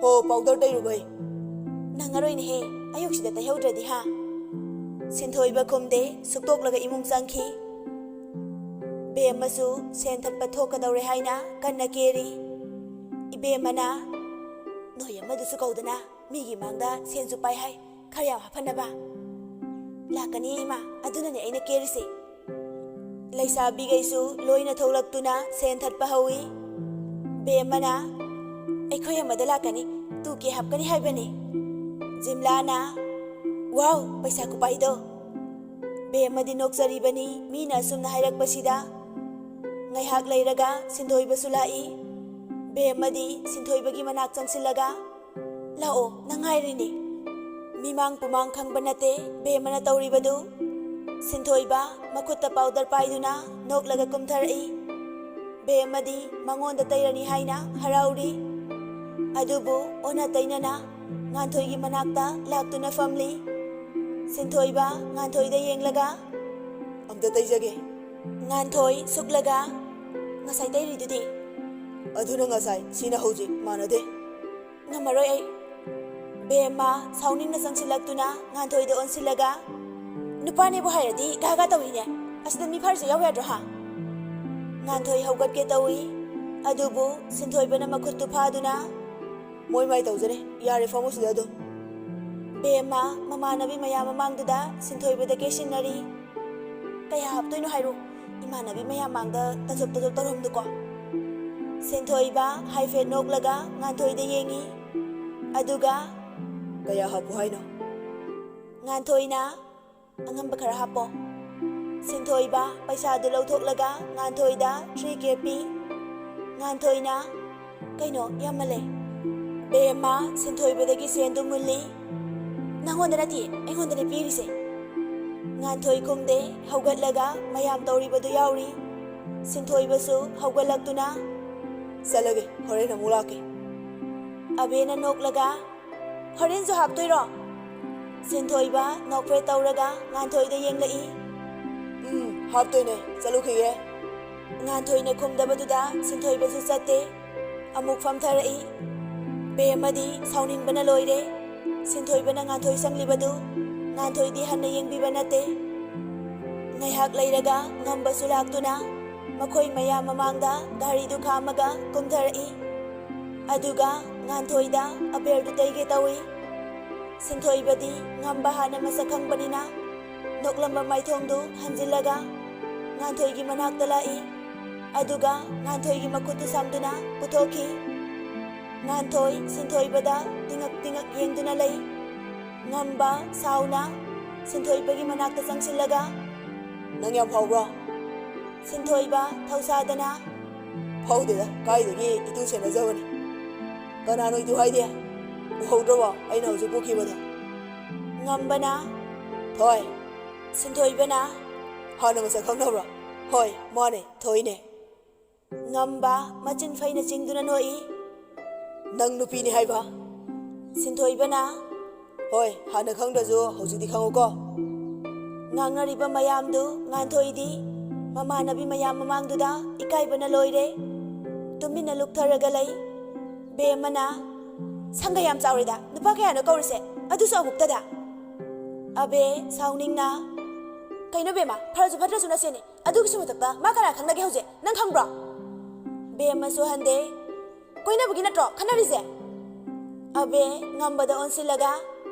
"ꯍꯣ, ꯄꯥꯎꯗꯔ ꯇꯩꯔꯨꯕꯩ"꯫ "ꯅꯪꯉꯔꯣꯏꯅꯦꯍꯦ, ꯑꯌꯨꯛꯁꯤꯗ ꯇꯩꯍꯧꯗ꯭ꯔꯗꯤ ꯍꯥ"꯫ ꯁꯤꯟꯊꯣꯏꯕ ꯈꯨꯝꯗꯦ, ꯁꯨꯛꯇꯣꯛꯂꯒ ꯏꯃꯨꯡ ꯆꯪꯈꯤ꯫ ꯕꯦꯝꯃꯁꯨ ꯁꯦꯟ ꯊꯠꯄ ꯊꯣꯛꯀꯗꯧꯔꯦ ꯍꯥꯏꯅ ꯀꯟꯅ ꯀꯦꯔꯤ꯫ ꯏꯕꯦꯝꯃꯅ, "ꯅꯣꯏ ꯑꯃꯗꯨꯁꯨ ꯀꯧꯗꯅ ꯃꯤꯒꯤ ꯃꯥꯡꯗ ꯁꯦꯟꯁꯨ ꯄꯥꯏ ꯍꯥꯏ, ꯈꯔ ꯌꯥꯝ ꯍꯥꯞꯍꯟꯅꯕ"꯫ "ꯂꯥꯛꯀꯅꯤ ꯏꯃꯥ, ꯑꯗꯨꯅꯅꯦ ꯑꯩꯅ ꯀꯦꯔꯤꯁꯦ"꯫ ꯂꯩꯁꯥꯕꯤꯈꯩꯁꯨ ꯂꯣꯏꯅ ꯊꯣꯛꯂꯛꯇꯨꯅ ꯁꯦꯟ ꯊꯠꯄ ꯍꯧꯏ꯫ ꯕꯦꯝꯃꯅ, "ꯑꯩꯈꯣꯏ ꯑꯃꯗ ꯂꯥꯛꯀꯅꯤ, ꯇꯨ ꯀꯦ ꯍꯥꯞꯀꯅꯤ ꯍꯥꯏꯕꯅꯤ"꯫ ꯖꯤꯝꯂꯥꯅ, "ꯋꯥꯎ, ꯄꯩꯁꯥ ꯈꯨꯄꯥꯏꯗꯣ"꯫ ꯕꯦꯝꯃꯗꯤ ꯅꯣꯛꯆꯔꯤꯕꯅꯤ ꯃꯤꯅ ꯑꯁꯨꯝꯅ ꯍꯥꯏꯔꯛꯄꯁꯤꯗ꯫ ꯉꯥꯏꯍꯥꯛ ꯂꯩꯔꯒ ꯁꯤꯟꯊꯣꯏꯕꯁꯨ ꯂꯥꯛꯏ꯫ ꯕꯦꯝꯃꯗꯤ ꯁꯤꯟꯊꯣꯏꯕꯒꯤ ꯃꯅꯥꯛ ꯆꯪꯁꯤꯜꯂꯒ, "ꯂꯥꯛꯑꯣ, ꯅꯪ ꯉꯥꯏꯔꯤꯅꯦ"꯫ ꯃꯤꯃꯥꯡ ꯄꯨꯃꯥꯡ ꯈꯪꯕ ꯅꯠꯇꯦ ꯕꯦꯝꯃꯅ ꯇꯧꯔꯤꯕꯗꯨ꯫ ꯁꯤꯟꯊꯣꯏꯕ ꯃꯈꯨꯠꯇ ꯄꯥꯎꯗꯔ ꯄꯥꯏꯗꯨꯅ ꯅꯣꯛꯂꯒ ꯀꯨꯝꯊꯔꯛꯏ꯫ ꯕꯦꯝꯃꯗꯤ ꯃꯉꯣꯟꯗ ꯇꯩꯔꯅꯤ ꯍꯥꯏꯅ ꯍꯔꯥꯎꯔꯤ꯫ ꯑꯗꯨꯕꯨ ꯑꯣꯟꯅ ꯇꯩꯅꯅ ꯉꯥꯟꯊꯣꯏꯒꯤ ꯃꯅꯥꯛꯇ ꯂꯥꯛꯇꯨꯅ ꯐꯝꯂꯤ꯫ ꯁꯤꯟꯊꯣꯏꯕ ꯉꯥꯟꯊꯣꯏꯗ ꯌꯦꯡꯂꯒ, "ꯑꯝꯇ ꯇꯩꯖꯒꯦ"꯫ ꯉꯥꯟꯊꯣꯏ ꯁꯨꯛꯂꯒ, "ꯉꯁꯥꯏ ꯇꯩꯔꯤꯗꯨꯗꯤ"꯫ "ꯑꯗꯨꯅ ꯉꯁꯥꯏ, ꯁꯤꯅ ꯍꯧꯖꯤꯛ, ꯃꯥꯟꯅꯗꯦ"꯫ "ꯉꯝꯃꯔꯣꯏ ꯑꯩ"꯫ ꯕꯦꯝꯃ ꯁꯥꯎꯅꯤꯡꯅ ꯆꯪꯁꯤꯜꯂꯛꯇꯨꯅ ꯉꯥꯟꯊꯣꯏꯗ ꯑꯣꯟꯁꯤꯜꯂꯒ, "ꯅꯨꯄꯥꯅꯦꯕꯨ ꯍꯥꯏꯔꯗꯤ ꯒꯥ ꯒꯥ ꯇꯧꯏꯅꯦ꯫ ꯑꯁꯤꯗ ꯃꯤ ꯐꯥꯔꯤꯁꯦ ꯌꯥꯎ ꯌꯥꯗ꯭ꯔꯣ ꯍꯥ?" ꯉꯥꯟꯊꯣꯏ ꯍꯧꯒꯠꯀꯦ ꯇꯧꯏ꯫ ꯑꯗꯨꯕꯨ ꯁꯤꯟꯊꯣꯏꯕꯅ ꯃꯈꯨꯠꯇꯨ ꯐꯥꯗꯨꯅ, "ꯃꯣꯏ ꯃꯥꯏ ꯇꯧꯖꯔꯦ, ꯌꯥꯔꯦ, ꯐꯝꯃꯨ ꯁꯤꯗ ꯑꯗꯨꯝ"꯫ ꯕꯦꯝꯃ ꯃꯃꯥꯟꯅꯕꯤ ꯃꯌꯥꯝ ꯃꯃꯥꯡꯗꯨꯗ ꯁꯤꯟꯊꯣꯏꯕꯗ ꯀꯦꯁꯤꯟꯅꯔꯤ꯫ "ꯀꯌꯥ ꯍꯥꯞꯇꯣꯏꯅꯣ ꯍꯥꯏꯔꯣ? ꯏꯃꯥꯟꯅꯕꯤ ꯃꯌꯥꯝ ꯃꯥꯡꯗ ꯇꯖꯣꯞ ꯇꯖꯣꯞ ꯇꯧꯔꯝꯗꯨꯀꯣ"꯫ ꯁꯤꯟꯊꯣꯏꯕ ꯍꯥꯏꯐꯦꯠ ꯅꯣꯛꯂꯒ ꯉꯥꯟꯊꯣꯏꯗ ꯌꯦꯡꯉꯤ꯫ ꯑꯗꯨꯒ, "ꯀꯌꯥ ꯍꯥꯞꯄꯨ ꯍꯥꯏꯅꯣ?" ꯉꯥꯟꯊꯣꯏꯅ, "ꯑꯉꯝꯕ ꯈꯔ ꯍꯥꯞꯄꯣ"꯫ ꯁꯤꯟꯊꯣꯏꯕ ꯄꯩꯁꯥꯗꯨ ꯂꯧꯊꯣꯛꯂꯒ ꯉꯥꯟꯊꯣꯏꯗ ꯊ꯭ꯔꯤ ꯀꯦ ꯄꯤ꯫ ꯉꯥꯟꯊꯣꯏꯅ, "ꯀꯩꯅꯣ, ꯌꯥꯝꯃꯜꯂꯦ"꯫ ꯕꯦꯝꯃ ꯁꯤꯟꯊꯣꯏꯕꯗꯒꯤ ꯁꯦꯟꯗꯨ ꯃꯨꯜꯂꯤ꯫ ꯅꯪꯉꯣꯟꯗ ꯅꯠꯇꯦ, ꯑꯩꯉꯣꯟꯗꯅꯦ ꯄꯤꯔꯤꯁꯦ꯫ ꯉꯥꯟꯊꯣꯏ ꯈꯨꯝꯗꯦ꯫ ꯍꯧꯒꯠꯂꯒ ꯃꯌꯥꯝ ꯇꯧꯔꯤꯕꯗꯨ ꯌꯥꯎꯔꯤ꯫ ꯁꯤꯟꯊꯣꯏꯕꯁꯨ ꯍꯧꯒꯠꯂꯛꯇꯨꯅ, "ꯆꯠꯂꯒꯦ, ꯍꯣꯔꯦꯟ ꯑꯃꯨꯛ ꯂꯥꯛꯀꯦ"꯫ ꯑꯕꯦꯅ ꯅꯣꯛꯂꯒ, "ꯍꯣꯔꯦꯟꯁꯨ ꯍꯥꯞꯇꯣꯏꯔꯣ?" ꯁꯤꯟꯊꯣꯏꯕ ꯅꯣꯛꯐꯦꯠ ꯇꯧꯔꯒ ꯉꯥꯟꯊꯣꯏꯗ ꯌꯦꯡꯂꯛꯏ꯫ "ꯎꯝ, ꯍꯥꯞꯇꯣꯏꯅꯦ, ꯆꯠꯂꯨꯈꯤꯒꯦ"꯫ ꯉꯥꯟꯊꯣꯏꯅ ꯈꯨꯝꯗꯕꯗꯨꯗ ꯁꯤꯟꯊꯣꯏꯕꯁꯨ ꯆꯠꯇꯦ꯫ ꯑꯃꯨꯛ ꯐꯝꯊꯔꯛꯏ꯫ ꯕꯦꯝꯃꯗꯤ ꯁꯥꯎꯅꯤꯡꯕꯅ ꯂꯣꯏꯔꯦ꯫ ꯁꯤꯟꯊꯣꯏꯕꯅ ꯉꯥꯟꯊꯣꯏ ꯆꯪꯂꯤꯕꯗꯨ ꯉꯥꯟꯊꯣꯏꯗꯤ ꯍꯟꯅ ꯌꯦꯡꯕꯤꯕ ꯅꯠꯇꯦ꯫ ꯉꯥꯏꯍꯥꯛ ꯂꯩꯔꯒ ꯉꯝꯕꯁꯨ ꯂꯥꯛꯇꯨꯅ ꯃꯈꯣꯏ ꯃꯌꯥꯝ ꯃꯃꯥꯡꯗ ꯒꯥꯔꯤꯗꯨ ꯈꯥꯝꯃꯒ ꯀꯨꯝꯊꯔꯛꯏ꯫ ꯑꯗꯨꯒ ꯉꯥꯟꯊꯣꯏꯗ ꯑꯕꯦꯔꯗꯨ ꯇꯩꯒꯦ ꯇꯧꯏ꯫ ꯁꯤꯟꯊꯣꯏꯕꯗꯤ ꯉꯝꯕ ꯍꯥꯟꯅ ꯃꯁꯛ ꯈꯪꯕꯅꯤꯅ ꯅꯣꯛꯂꯝꯕ ꯃꯥꯏꯊꯣꯡꯗꯨ ꯍꯟꯖꯤꯜꯂꯒ ꯉꯥꯟꯊꯣꯏꯒꯤ ꯃꯅꯥꯛꯇ ꯂꯥꯛꯏ꯫ ꯑꯗꯨꯒ ꯉꯥꯟꯊꯣꯏꯒꯤ ꯃꯈꯨꯠꯇꯨ ꯁꯝꯗꯨꯅ ꯄꯨꯊꯣꯛꯈꯤ꯫ ꯉꯥꯟꯊꯣꯏ ꯁꯤꯟꯊꯣꯏꯕꯗ ꯇꯤꯡꯉꯛ ꯇꯤꯡꯉꯛ ꯌꯦꯡꯗꯨꯅ ꯂꯩ꯫ ꯉꯝꯕ ꯁꯥꯎꯅ ꯁꯤꯟꯊꯣꯏꯕꯒꯤ ꯃꯅꯥꯛꯇ ꯆꯪꯁꯤꯜꯂꯒ, "ꯅꯪ ꯌꯥꯝ ꯐꯥꯎꯕ꯭ꯔꯣ?" ꯁꯤꯟꯊꯣꯏꯕ ꯊꯧꯁꯥꯗꯅ, "ꯐꯥꯎꯗꯦꯗ, ꯀꯥꯏꯗꯒꯤ ꯏꯇꯨ ꯁꯦꯟꯅꯖꯕꯅꯤ꯫ ꯀꯅꯥꯅꯣ ꯏꯇꯨ ꯍꯥꯏꯗꯤ? ꯎꯍꯧꯗ꯭ꯔꯕꯣ ꯑꯩꯅ ꯍꯧꯖꯤꯛ ꯄꯨꯈꯤꯕꯗꯣ?" ꯉꯝꯕꯅ, "ꯊꯣꯏ"꯫ ꯁꯤꯟꯊꯣꯏꯕꯅ, "ꯍꯥꯟꯅ ꯃꯁꯛ ꯈꯪꯅꯕ꯭ꯔꯣ?" "ꯍꯣꯏ, ꯃꯥꯅꯦ, ꯊꯣꯏꯅꯦ"꯫ ꯉꯝꯕ ꯃꯆꯤꯟ ꯐꯩꯅ ꯆꯤꯡꯗꯨꯅ ꯅꯣꯛꯏ꯫ "ꯅꯪ ꯅꯨꯄꯤꯅꯤ ꯍꯥꯏꯕ?" ꯁꯤꯟꯊꯣꯏꯕꯅ, "ꯍꯣꯏ, ꯍꯥꯟꯅ ꯈꯪꯗ꯭ꯔꯁꯨ ꯍꯧꯖꯤꯛꯇꯤ ꯈꯪꯉꯨꯀꯣ"꯫ ꯉꯥꯡꯅꯔꯤꯕ ꯃꯌꯥꯝꯗꯨ ꯉꯥꯟꯊꯣꯏꯗꯤ ꯃꯃꯥꯟꯅꯕꯤ ꯃꯌꯥꯝ ꯃꯃꯥꯡꯗꯨꯗ ꯏꯀꯥꯏꯕꯅ ꯂꯣꯏꯔꯦ꯫ ꯇꯨꯃꯤꯟꯅ ꯂꯨꯞꯊꯔꯒ ꯂꯩ꯫ ꯕꯦꯝꯃꯅ, "ꯁꯪꯒ ꯌꯥꯝ ꯆꯥꯎꯔꯦꯗ, ꯅꯨꯄꯥ ꯀꯌꯥꯅꯣ ꯀꯧꯔꯤꯁꯦ, ꯑꯗꯨꯁꯨ ꯑꯃꯨꯛꯇꯗ?" ꯑꯕꯦ ꯁꯥꯎꯅꯤꯡꯅ, "ꯀꯩꯅꯣ ꯕꯦꯝꯃ, ꯐꯔꯁꯨ ꯐꯠꯇ꯭ꯔꯁꯨ ꯅꯁꯦꯅꯤ, ꯑꯗꯨꯒꯤꯁꯨ ꯃꯊꯛꯇ ꯃꯥ ꯀꯅꯥ ꯈꯪꯅꯒꯦ ꯍꯧꯖꯤꯛ, ꯅꯪ ꯈꯪꯕ꯭ꯔꯣ?" ꯕꯦꯝꯃꯁꯨ ꯍꯟꯗꯦ꯫ "ꯀꯣꯏꯅꯕꯒꯤ ꯅꯠꯇ꯭ꯔꯣ ꯈꯟꯅꯔꯤꯁꯦ?" ꯑꯕꯦ ꯉꯝꯕꯗ ꯑꯣꯟꯁꯤꯜꯂꯒ,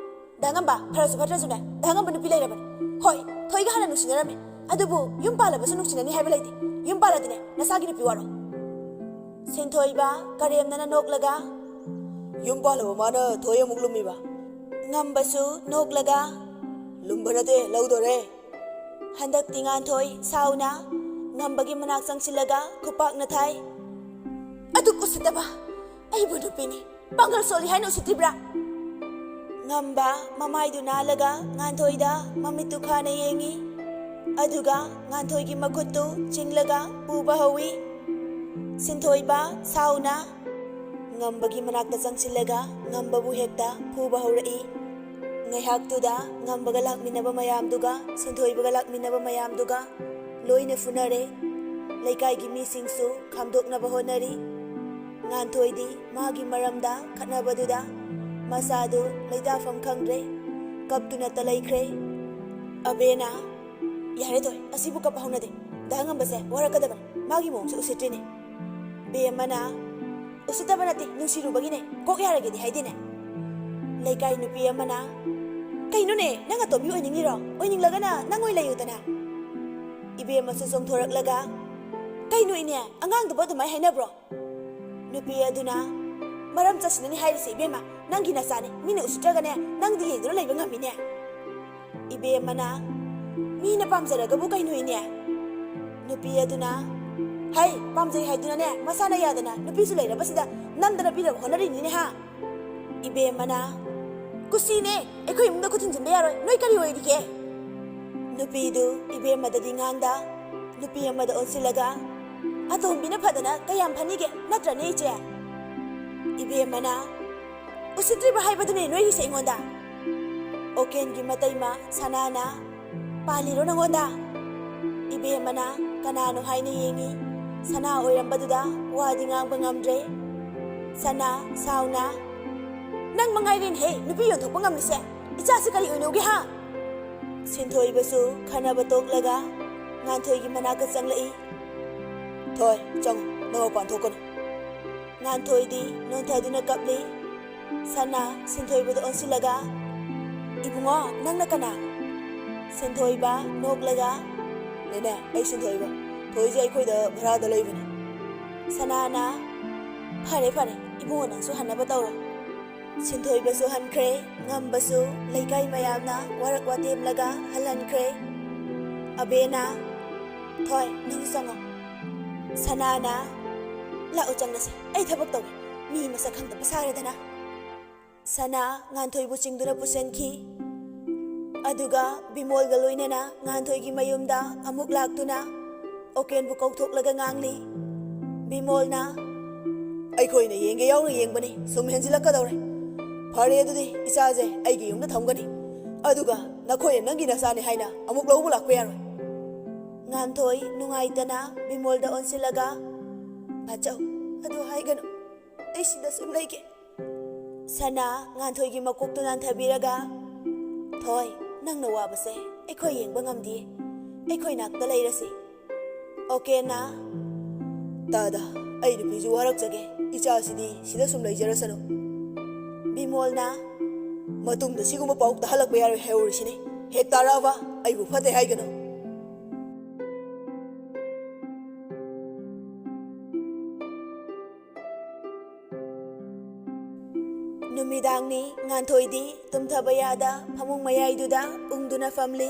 "ꯗꯥ ꯉꯝꯕ, ꯐꯔꯁꯨ ꯐꯠꯇ꯭ꯔꯁꯨꯅꯦ, ꯗꯥ ꯉꯝꯕ ꯅꯨꯄꯤ ꯂꯩꯔꯕꯅꯤ꯫ ꯍꯣꯏ, ꯊꯣꯏꯒ ꯍꯥꯟꯅ ꯅꯨꯡꯁꯤꯅꯔꯝꯃꯤ, ꯑꯗꯨꯕꯨ ꯌꯨꯝ ꯄꯥꯜꯂꯕꯁꯨ ꯅꯨꯡꯁꯤꯅꯅꯤ ꯍꯥꯏꯕ ꯂꯩꯇꯦ꯫ ꯌꯨꯝ ꯄꯥꯜꯂꯗꯤꯅꯦ, ꯅꯁꯥꯒꯤ ꯅꯨꯄꯤ ꯋꯥꯔꯣ"꯫ ꯁꯤꯟꯊꯣꯏꯕ ꯀꯔꯦꯝꯅꯅ ꯅꯣꯛꯂꯒ, "ꯌꯨꯝ ꯄꯥꯜꯂꯕ ꯃꯥꯅ ꯊꯣꯏ ꯑꯃꯨꯛ ꯂꯨꯝꯃꯤꯕ?" ꯉꯝꯕꯁꯨ ꯅꯣꯛꯂꯒ, "ꯂꯨꯝꯕ ꯅꯠꯇꯦ, ꯂꯧꯗꯣꯔꯦ"꯫ ꯍꯟꯗꯛꯇꯤ ꯉꯥꯟꯊꯣꯏ ꯁꯥꯎꯅ ꯉꯝꯕꯒꯤ ꯃꯅꯥꯛ ꯆꯪꯁꯤꯜꯂꯒ ꯈꯨꯄꯥꯛꯅ ꯊꯥꯏ꯫ "ꯑꯗꯨꯛ ꯎꯁꯤꯠꯇꯕ ꯑꯩꯕꯨ ꯅꯨꯄꯤꯅꯤ, ꯄꯥꯡꯒꯜ ꯁꯣꯜꯂꯤ ꯍꯥꯏꯅ ꯎꯁꯤꯠꯇ꯭ꯔꯤꯕ꯭ꯔꯥ?" ꯉꯝꯕ ꯃꯃꯥꯏꯗꯨ ꯅꯥꯜꯂꯒ ꯉꯥꯟꯊꯣꯏꯗ ꯃꯃꯤꯠꯇꯨ ꯈꯥꯅ ꯌꯦꯡꯏ꯫ ꯑꯗꯨꯒ ꯉꯥꯟꯊꯣꯏꯒꯤ ꯃꯈꯨꯠꯇꯨ ꯆꯤꯡꯂꯒ ꯄꯨꯕ ꯍꯧꯏ꯫ ꯁꯤꯟꯊꯣꯏꯕ ꯁꯥꯎꯅ ꯉꯝꯕꯒꯤ ꯃꯅꯥꯛꯇ ꯆꯪꯁꯤꯜꯂꯒ ꯉꯝꯕꯕꯨ ꯍꯦꯛꯇ ꯐꯨꯕ ꯍꯧꯔꯛꯏ꯫ ꯉꯥꯏꯍꯥꯛꯇꯨꯗ ꯉꯝꯕꯒ ꯂꯥꯛꯃꯤꯟꯅꯕ ꯃꯌꯥꯝꯗꯨꯒ ꯁꯤꯟꯊꯣꯏꯕꯒ ꯂꯥꯛꯃꯤꯟꯅꯕ ꯃꯌꯥꯝꯗꯨꯒ ꯂꯣꯏꯅ ꯐꯨꯅꯔꯦ꯫ ꯂꯩꯀꯥꯏꯒꯤ ꯃꯤꯁꯤꯡꯁꯨ ꯈꯥꯝꯗꯣꯛꯅꯕ ꯍꯣꯠꯅꯔꯤ꯫ ꯉꯥꯟꯊꯣꯏꯗꯤ ꯃꯥꯒꯤ ꯃꯔꯝꯗ ꯈꯠꯅꯕꯗꯨꯗ ꯃꯁꯥꯗꯨ ꯂꯩꯇꯥꯐꯝ ꯈꯪꯗ꯭ꯔꯦ꯫ ꯀꯞꯇꯨꯅꯇ ꯂꯩꯈ꯭ꯔꯦ꯫ ꯑꯕꯦꯅ, "ꯌꯥꯔꯦ ꯊꯣꯏ, ꯑꯁꯤꯕꯨ ꯀꯞꯄ ꯍꯧꯅꯗꯦ꯫ ꯗꯥ ꯉꯝꯕꯁꯦ ꯋꯥꯔꯛꯀꯗꯕꯅꯤ꯫ ꯃꯥꯒꯤ ꯃꯑꯣꯡꯁꯦ ꯎꯁꯤꯠꯇ꯭ꯔꯤꯅꯦ꯫" ꯕꯦꯝꯃꯅ, "ꯎꯁꯤꯠꯇꯕ ꯅꯠꯇꯦ, ꯅꯨꯡꯁꯤꯔꯨꯕꯒꯤꯅꯦ꯫ ꯀꯣꯛ ꯌꯥꯔꯒꯦꯗꯤ ꯍꯥꯏꯗꯦꯅꯦ꯫" ꯂꯩꯀꯥꯏ ꯅꯨꯄꯤ ꯑꯃꯅ, "ꯀꯩꯅꯣꯅꯦ, ꯅꯪ ꯑꯇꯣꯝꯕꯤ ꯑꯣꯏꯅꯤꯡꯉꯤꯔꯣ? ꯑꯣꯏꯅꯤꯡꯂꯒꯅ ꯅꯪ ꯑꯣꯏ ꯂꯩꯌꯨꯗꯅ꯫" ꯏꯕꯦꯝꯃꯁꯨ ꯆꯣꯡꯊꯣꯔꯛꯂꯒ, "ꯀꯩꯅꯣ ꯏꯅꯦ, ꯑꯉꯥꯡꯗꯨꯕꯨ ꯑꯗꯨꯃꯥꯏ ꯍꯥꯏꯅꯕ꯭ꯔꯣ?" ꯅꯨꯄꯤ ꯑꯗꯨꯅ, "ꯃꯔꯝ ꯆꯠꯁꯤꯅꯅꯤ ꯍꯥꯏꯔꯤꯁꯦ ꯏꯕꯦꯝꯃ, ꯅꯪꯒꯤ ꯅꯆꯥꯅꯤ, ꯃꯤꯅ ꯎꯁꯤꯠꯇ꯭ꯔꯒꯅꯦ ꯅꯪꯗꯤ ꯌꯦꯡꯗꯨꯅ ꯂꯩꯕ ꯉꯝꯃꯤꯅꯦ꯫" ꯏꯕꯦꯝꯃꯅ, "ꯃꯤꯅ ꯄꯥꯝꯖꯔꯒꯕꯨ ꯀꯩꯅꯣ ꯏꯅꯦ?" ꯅꯨꯄꯤ ꯑꯗꯨꯅ, "ꯍꯩ, ꯄꯥꯝꯖꯩ ꯍꯥꯏꯗꯨꯅꯅꯦ ꯃꯁꯥꯅ ꯌꯥꯗꯅ ꯅꯨꯄꯤꯁꯨ ꯂꯩꯔꯕꯁꯤꯗ ꯅꯝꯗꯅ ꯄꯤꯅꯕ ꯍꯣꯠꯅꯔꯤꯅꯤꯅꯦ ꯍꯥ?" ꯏꯕꯦꯝꯃꯅ, "ꯀꯨꯁꯤꯅꯦ, ꯑꯩꯈꯣꯏ ꯏꯃꯨꯡꯗ ꯈꯨꯠ ꯊꯤꯟꯖꯤꯟꯕ ꯌꯥꯔꯣꯏ, ꯅꯣꯏ ꯀꯔꯤ ꯑꯣꯏꯔꯤꯒꯦ?" ꯅꯨꯄꯤꯗꯨ ꯏꯕꯦꯝꯃꯗꯗꯤ ꯉꯥꯡꯗ, ꯅꯨꯄꯤ ꯑꯃꯗ ꯑꯣꯟꯁꯤꯜꯂꯒ, "ꯑꯇꯣꯝꯕꯤꯅ ꯐꯗꯅ ꯀꯌꯥꯝ ꯐꯅꯤꯒꯦ, ꯅꯠꯇ꯭ꯔꯅꯦ ꯏꯆꯦ?" ꯏꯕꯦꯝꯃꯅ, "ꯎꯁꯤꯠꯇ꯭ꯔꯤꯕ ꯍꯥꯏꯕꯗꯨꯅꯦ ꯅꯣꯏꯒꯤꯁꯦ ꯑꯩꯉꯣꯟꯗ꯫" ꯑꯣꯀꯦꯟꯒꯤ ꯃꯇꯩꯃ ꯁꯅꯥꯅ, "ꯄꯥꯜꯂꯤꯔꯣ ꯅꯉꯣꯟꯗ?" ꯏꯕꯦꯝꯃꯅ ꯀꯅꯥꯅꯣ ꯍꯥꯏꯅ ꯌꯦꯡꯉꯤ꯫ ꯁꯅꯥ ꯑꯣꯏꯔꯝꯕꯗꯨꯗ ꯋꯥꯗꯤ ꯉꯥꯡꯕ ꯉꯝꯗ꯭ꯔꯦ꯫ ꯁꯅꯥ ꯁꯥꯎꯅ, "ꯅꯪ ꯃꯉꯥꯏꯔꯦꯅꯦꯍꯦ ꯅꯨꯄꯤ ꯌꯣꯟꯊꯣꯛꯄ ꯉꯝꯂꯤꯁꯦ꯫ ꯏꯆꯥꯁꯤ ꯀꯔꯤ ꯑꯣꯏꯅꯧꯒꯦ ꯍꯥ?" ꯁꯤꯟꯊꯣꯏꯕꯁꯨ ꯈꯟꯅꯕ ꯇꯣꯛꯂꯒ ꯉꯥꯟꯊꯣꯏꯒꯤ ꯃꯅꯥꯛꯇ ꯆꯪꯂꯛꯏ꯫ "ꯊꯣꯏ, ꯆꯪꯉꯨ, ꯅꯪ ꯃꯄꯥꯟ ꯊꯣꯛꯀꯅꯨ꯫" ꯉꯥꯟꯊꯣꯏꯗꯤ ꯅꯣꯟꯊꯗꯨꯅ ꯀꯞꯂꯤ꯫ ꯁꯅꯥ ꯁꯤꯟꯊꯣꯏꯕꯗ ꯑꯣꯟꯁꯤꯜꯂꯒ, "ꯏꯕꯨꯡꯉꯣ, ꯅꯪꯅ ꯀꯅꯥ?" ꯁꯤꯟꯊꯣꯏꯕ ꯅꯣꯛꯂꯒ, "ꯅꯦꯅꯦ, ꯑꯩ ꯁꯤꯟꯊꯣꯏꯕ꯫ ꯊꯣꯏꯁꯦ ꯑꯩꯈꯣꯏꯗ ꯚꯔꯥꯗ ꯂꯩꯕꯅꯤ꯫" ꯁꯅꯥꯅ, "ꯐꯔꯦ, ꯐꯔꯦ, ꯏꯕꯨꯡꯉꯣ ꯅꯪꯁꯨ ꯍꯟꯅꯕ ꯇꯧꯔꯣ꯫" ꯁꯤꯟꯊꯣꯏꯕꯁꯨ ꯍꯟꯈ꯭ꯔꯦ, ꯉꯝꯕꯁꯨ ꯂꯩꯀꯥꯏ ꯃꯌꯥꯝꯅ ꯋꯥꯔꯛ ꯋꯥꯇꯦꯝꯂꯒ ꯍꯜꯍꯟꯈ꯭ꯔꯦ꯫ ꯑꯕꯦꯅ, "ꯊꯣꯏ, ꯅꯪꯁꯨ ꯆꯪꯉꯣ꯫" ꯁꯅꯥꯅ, "ꯂꯥꯛꯑꯣ ꯆꯪꯉꯁꯦ, ꯑꯩ ꯊꯕꯛ ꯇꯧꯒꯦ, ꯃꯤ ꯃꯁꯛ ꯈꯪꯗꯕ ꯁꯥꯔꯗꯅ꯫" ꯁꯅꯥ ꯉꯥꯟꯊꯣꯏꯕꯨ ꯆꯤꯡꯗꯨꯅ ꯄꯨꯁꯤꯟꯈꯤ꯫ ꯑꯗꯨꯒ ꯕꯤꯃꯣꯜꯒ ꯂꯣꯏꯅꯅ ꯉꯥꯟꯊꯣꯏꯒꯤ ꯃꯌꯨꯝꯗ ꯑꯃꯨꯛ ꯂꯥꯛꯇꯨꯅ ꯑꯣꯀꯦꯟꯕꯨ ꯀꯧꯊꯣꯛꯂꯒ ꯉꯥꯡꯂꯤ꯫ ꯕꯤꯃꯣꯜꯅ, "ꯑꯩꯈꯣꯏꯅ ꯌꯦꯡꯒꯦ ꯌꯥꯎꯅ ꯌꯦꯡꯕꯅꯤ, ꯁꯨꯝ ꯍꯦꯟꯖꯤꯜꯂꯛꯀꯗꯧꯔꯦ꯫ ꯐꯔꯦ, ꯑꯗꯨꯗꯤ ꯏꯆꯥꯁꯦ ꯑꯩꯒꯤ ꯌꯨꯝꯗ ꯊꯝꯒꯅꯤ, ꯑꯗꯨꯒ ꯅꯈꯣꯏꯅ ꯅꯪꯒꯤ ꯅꯆꯥꯅꯤ ꯍꯥꯏꯅ ꯑꯃꯨꯛ ꯂꯧꯕ ꯂꯥꯛꯄ ꯌꯥꯔꯣꯏ꯫" ꯉꯥꯟꯊꯣꯏ ꯅꯨꯡꯉꯥꯏꯇꯅ ꯕꯤꯃꯣꯜꯗ ꯑꯣꯟꯁꯤꯜꯂꯒ, "ꯕꯥꯆꯧ, ꯑꯗꯨ ꯍꯥꯏꯒꯅꯨ, ꯑꯩ ꯁꯤꯗ ꯁꯨꯝ ꯂꯩꯒꯦ꯫" ꯁꯅꯥ ꯉꯥꯟꯊꯣꯏꯒꯤ ꯃꯀꯣꯛꯇꯨ ꯅꯥꯟꯊꯕꯤꯔꯒ, "ꯊꯣꯏ, ꯅꯪꯅ ꯋꯥꯕꯁꯦ ꯑꯩꯈꯣꯏ ꯌꯦꯡꯕ ꯉꯝꯗꯤꯌꯦ꯫ ꯑꯩꯈꯣꯏ ꯅꯥꯛꯇ ꯂꯩꯔꯁꯤ꯫" ꯑꯣꯀꯦꯅ, "ꯇꯥꯗ, ꯑꯩ ꯅꯨꯄꯤꯁꯨ ꯋꯥꯔꯛꯆꯒꯦ, ꯏꯆꯥꯁꯤꯗꯤ ꯁꯤꯗ ꯁꯨꯝ ꯂꯩꯖꯔꯁꯅꯨ꯫" ꯕꯤꯃꯣꯜꯅ, "ꯃꯇꯨꯡꯗ ꯁꯤꯒꯨꯝꯕ ꯄꯥꯎ ꯇꯥꯍꯜꯂꯛꯄ ꯌꯥꯔꯣꯏ ꯍꯥꯏꯍꯧꯔꯤꯁꯤꯅꯦ꯫ ꯍꯦꯛ ꯇꯥꯔꯛꯑꯕ ꯑꯩꯕꯨ ꯐꯠꯇꯦ ꯍꯥꯏꯒꯅꯨ꯫" ꯅꯨꯃꯤꯗꯥꯡꯅꯤ꯫ ꯉꯥꯟꯊꯣꯏꯗꯤ ꯇꯨꯝꯊꯕ ꯌꯥꯗ ꯐꯃꯨꯡ ꯃꯌꯥꯏꯗꯨꯗ ꯎꯪꯗꯨꯅ ꯐꯝꯂꯤ꯫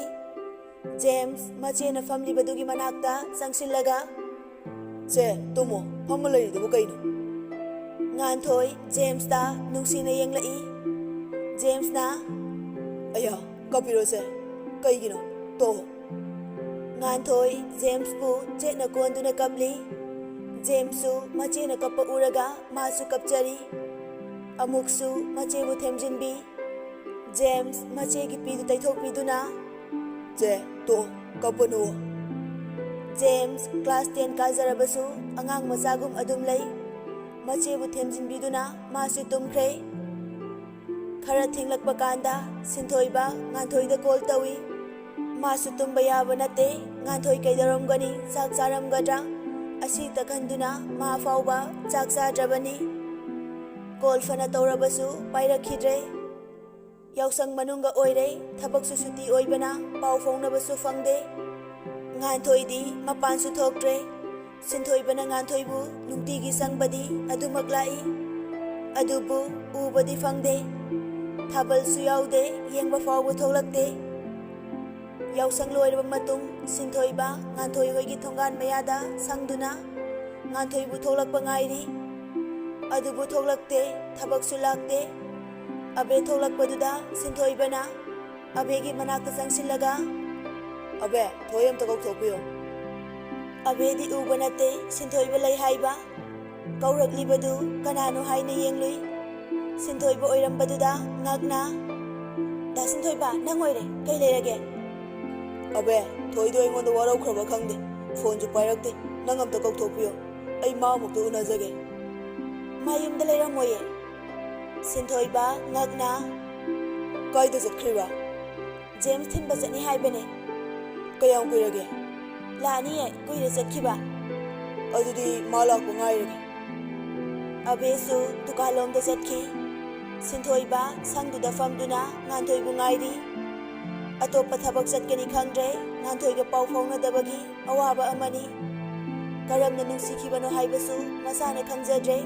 ꯖꯦꯝꯁ ꯃꯆꯦꯅ ꯐꯝꯂꯤꯕꯗꯨꯒꯤ ꯃꯅꯥꯛꯇ ꯆꯪꯁꯤꯜꯂꯒ, "ꯁꯦ, ꯇꯨꯝꯃꯣ, ꯐꯝꯃ ꯂꯩꯔꯤꯗꯨꯕꯨ ꯀꯩꯅꯣ?" ꯉꯥꯟꯊꯣꯏ ꯖꯦꯝꯁꯇ ꯅꯨꯡꯁꯤꯅ ꯌꯦꯡꯂꯛꯏ꯫ ꯖꯦꯝꯁꯅ, "ꯑꯌꯥ, ꯀꯞꯄꯤꯔꯣꯁꯦ, ꯀꯩꯒꯤꯅꯣ? ꯇꯣꯛꯑꯣ꯫" ꯉꯥꯟꯊꯣꯏ ꯖꯦꯝꯁꯄꯨ ꯆꯦꯠꯅ ꯀꯣꯟꯗꯨꯅ ꯀꯞꯂꯤ꯫ ꯖꯦꯝꯁꯁꯨ ꯃꯆꯦꯅ ꯀꯞꯄ ꯎꯔꯒ ꯃꯥꯁꯨ ꯀꯞꯆꯔꯤ꯫ ꯑꯃꯨꯛꯁꯨ ꯃꯆꯦꯕꯨ ꯊꯦꯝꯖꯤꯟꯕꯤ꯫ ꯖꯦꯝꯁ ꯃꯆꯦꯒꯤ ꯄꯤꯗꯨ ꯇꯩꯊꯣꯛꯄꯤꯗꯨꯅ, "ꯆꯦ, ꯇꯣꯛꯑꯣ, ꯀꯞꯄꯅꯨ꯫" ꯖꯦꯝꯁ ꯀ꯭ꯂꯥꯁ ꯇꯦꯟ ꯀꯥꯖꯔꯕꯁꯨ ꯑꯉꯥꯡ ꯃꯆꯥꯒꯨꯝ ꯑꯗꯨꯝ ꯂꯩ꯫ ꯃꯆꯦꯕꯨ ꯊꯦꯝꯖꯤꯟꯕꯤꯗꯨꯅ ꯃꯥꯁꯨ ꯇꯨꯝꯈ꯭ꯔꯦ꯫ ꯈꯔ ꯊꯦꯡꯂꯛꯄ ꯀꯥꯟꯗ ꯁꯤꯟꯊꯣꯏꯕ ꯉꯥꯟꯊꯣꯏꯗ ꯀꯣꯜ ꯇꯧꯏ꯫ ꯃꯥꯁꯨ ꯇꯨꯝꯕ ꯌꯥꯕ ꯅꯠꯇꯦ꯫ ꯉꯥꯟꯊꯣꯏ ꯀꯩꯗꯧꯔꯝꯒꯅꯤ? ꯆꯥꯛ ꯆꯥꯔꯝꯒꯗ꯭ꯔꯥ? ꯑꯁꯤꯇ ꯈꯟꯗꯨꯅ ꯃꯥ ꯐꯥꯎꯕ ꯆꯥꯛ ꯆꯥꯗ꯭ꯔꯕꯅꯤ꯫ ꯀꯣꯜ ꯐꯅ ꯇꯧꯔꯕꯁꯨ ꯄꯥꯏꯔꯛꯈꯤꯗ꯭ꯔꯦ꯫ ꯌꯥꯎꯁꯪ ꯃꯅꯨꯡꯒ ꯑꯣꯏꯔꯦ, ꯊꯕꯛꯁꯨ ꯁꯨꯇꯤ ꯑꯣꯏꯕꯅ ꯄꯥꯎ ꯐꯥꯎꯅꯕꯁꯨ ꯐꯪꯗꯦ꯫ ꯉꯥꯟꯊꯣꯏꯗꯤ ꯃꯄꯥꯟꯁꯨ ꯊꯣꯛꯇ꯭ꯔꯦ꯫ ꯁꯤꯟꯊꯣꯏꯕꯅ ꯉꯥꯟꯊꯣꯏꯕꯨ ꯅꯨꯡꯇꯤꯒꯤ ꯆꯪꯕꯗꯤ ꯑꯗꯨꯃꯛ ꯂꯥꯛꯏ, ꯑꯗꯨꯕꯨ ꯎꯕꯗꯤ ꯐꯪꯗꯦ꯫ ꯊꯥꯕꯜꯁꯨ ꯌꯥꯎꯗꯦ, ꯌꯦꯡꯕ ꯐꯥꯎꯕ ꯊꯣꯛꯂꯛꯇꯦ꯫ ꯌꯥꯎꯁꯪ ꯂꯣꯏꯔꯕ ꯃꯇꯨꯡ ꯁꯤꯟꯊꯣꯏꯕ ꯉꯥꯟꯊꯣꯏ ꯍꯣꯏꯒꯤ ꯊꯣꯡꯒꯥꯟ ꯃꯌꯥꯗ ꯁꯪꯗꯨꯅ ꯉꯥꯟꯊꯣꯏꯕꯨ ꯊꯣꯛꯂꯛꯄ ꯉꯥꯏꯔꯤ꯫ ꯑꯗꯨꯕꯨ ꯊꯣꯛꯂꯛꯇꯦ, ꯊꯕꯛꯁꯨ ꯂꯥꯛꯇꯦ꯫ ꯑꯕꯦ ꯊꯣꯛꯂꯛꯄꯗꯨꯗ ꯁꯤꯟꯊꯣꯏꯕꯅ ꯑꯕꯦꯒꯤ ꯃꯅꯥꯛꯇ ꯆꯪꯁꯤꯜꯂꯒ, "ꯑꯕꯦ, ꯊꯣꯏ ꯑꯝꯇ ꯀꯧꯊꯣꯛꯄꯤꯌꯣ꯫" ꯑꯕꯦꯗꯤ ꯎꯕ ꯅꯠꯇꯦ ꯁꯤꯟꯊꯣꯏꯕ ꯂꯩ ꯍꯥꯏꯕ꯫ ꯀꯧꯔꯛꯂꯤꯕꯗꯨ ꯀꯅꯥꯅꯣ ꯍꯥꯏꯅ ꯌꯦꯡꯂꯨꯏ꯫ ꯁꯤꯟꯊꯣꯏꯕ ꯑꯣꯏꯔꯝꯕꯗꯨꯗ ꯉꯛꯅ, "ꯗꯥ ꯁꯤꯟꯊꯣꯏꯕ, ꯅꯪ ꯑꯣꯏꯔꯦ, ꯀꯩ ꯂꯩꯔꯒꯦ?" "ꯑꯕꯦ, ꯊꯣꯏꯗꯣ ꯑꯩꯉꯣꯟꯗ ꯋꯥꯔꯧꯈ꯭ꯔꯕ ꯈꯪꯗꯦ, ꯐꯣꯟꯁꯨ ꯄꯥꯏꯔꯛꯇꯦ꯫ ꯅꯪ ꯑꯝꯇ ꯀꯧꯊꯣꯛꯄꯤꯌꯣ, ꯑꯩ ꯃꯥ ꯑꯃꯨꯛꯇ ꯎꯅꯖꯒꯦ꯫" "ꯃꯥ ꯌꯨꯝꯗ ꯂꯩꯔꯝꯃꯣꯏꯌꯦ꯫" ꯁꯤꯟꯊꯣꯏꯕ ꯉꯛꯅ, "ꯀꯥꯏꯗ ꯆꯠꯈ꯭ꯔꯤꯕ?" "ꯖꯦꯝꯁ ꯊꯤꯟꯕ ꯆꯠꯅꯤ ꯍꯥꯏꯕꯅꯦ꯫" "ꯀꯌꯥꯝ ꯀꯨꯏꯔꯒꯦ?" "ꯂꯥꯛꯑꯅꯤꯌꯦ, ꯀꯨꯏꯔꯦ ꯆꯠꯈꯤꯕ꯫" "ꯑꯗꯨꯗꯤ ꯃꯥ ꯂꯥꯛꯄ ꯉꯥꯏꯔꯒꯦ꯫" ꯑꯕꯦꯁꯨ ꯗꯨꯀꯥꯟꯂꯣꯝꯗ ꯆꯠꯈꯤ꯫ ꯁꯤꯟꯊꯣꯏꯕ ꯁꯪꯗꯨꯗ ꯐꯝꯗꯨꯅ ꯉꯥꯟꯊꯣꯏꯕꯨ ꯉꯥꯏꯔꯤ꯫ ꯑꯇꯣꯞꯄ ꯊꯕꯛ ꯆꯠꯀꯅꯤ ꯈꯪꯗ꯭ꯔꯦ, ꯉꯥꯟꯊꯣꯏꯒ ꯄꯥꯎ ꯐꯥꯎꯅꯗꯕꯒꯤ ꯑꯋꯥꯕ ꯑꯃꯅꯤ꯫ ꯀꯔꯝꯅ ꯅꯨꯡꯁꯤꯈꯤꯕꯅꯣ ꯍꯥꯏꯕꯁꯨ ꯃꯁꯥꯅ ꯈꯪꯖꯗ꯭ꯔꯦ꯫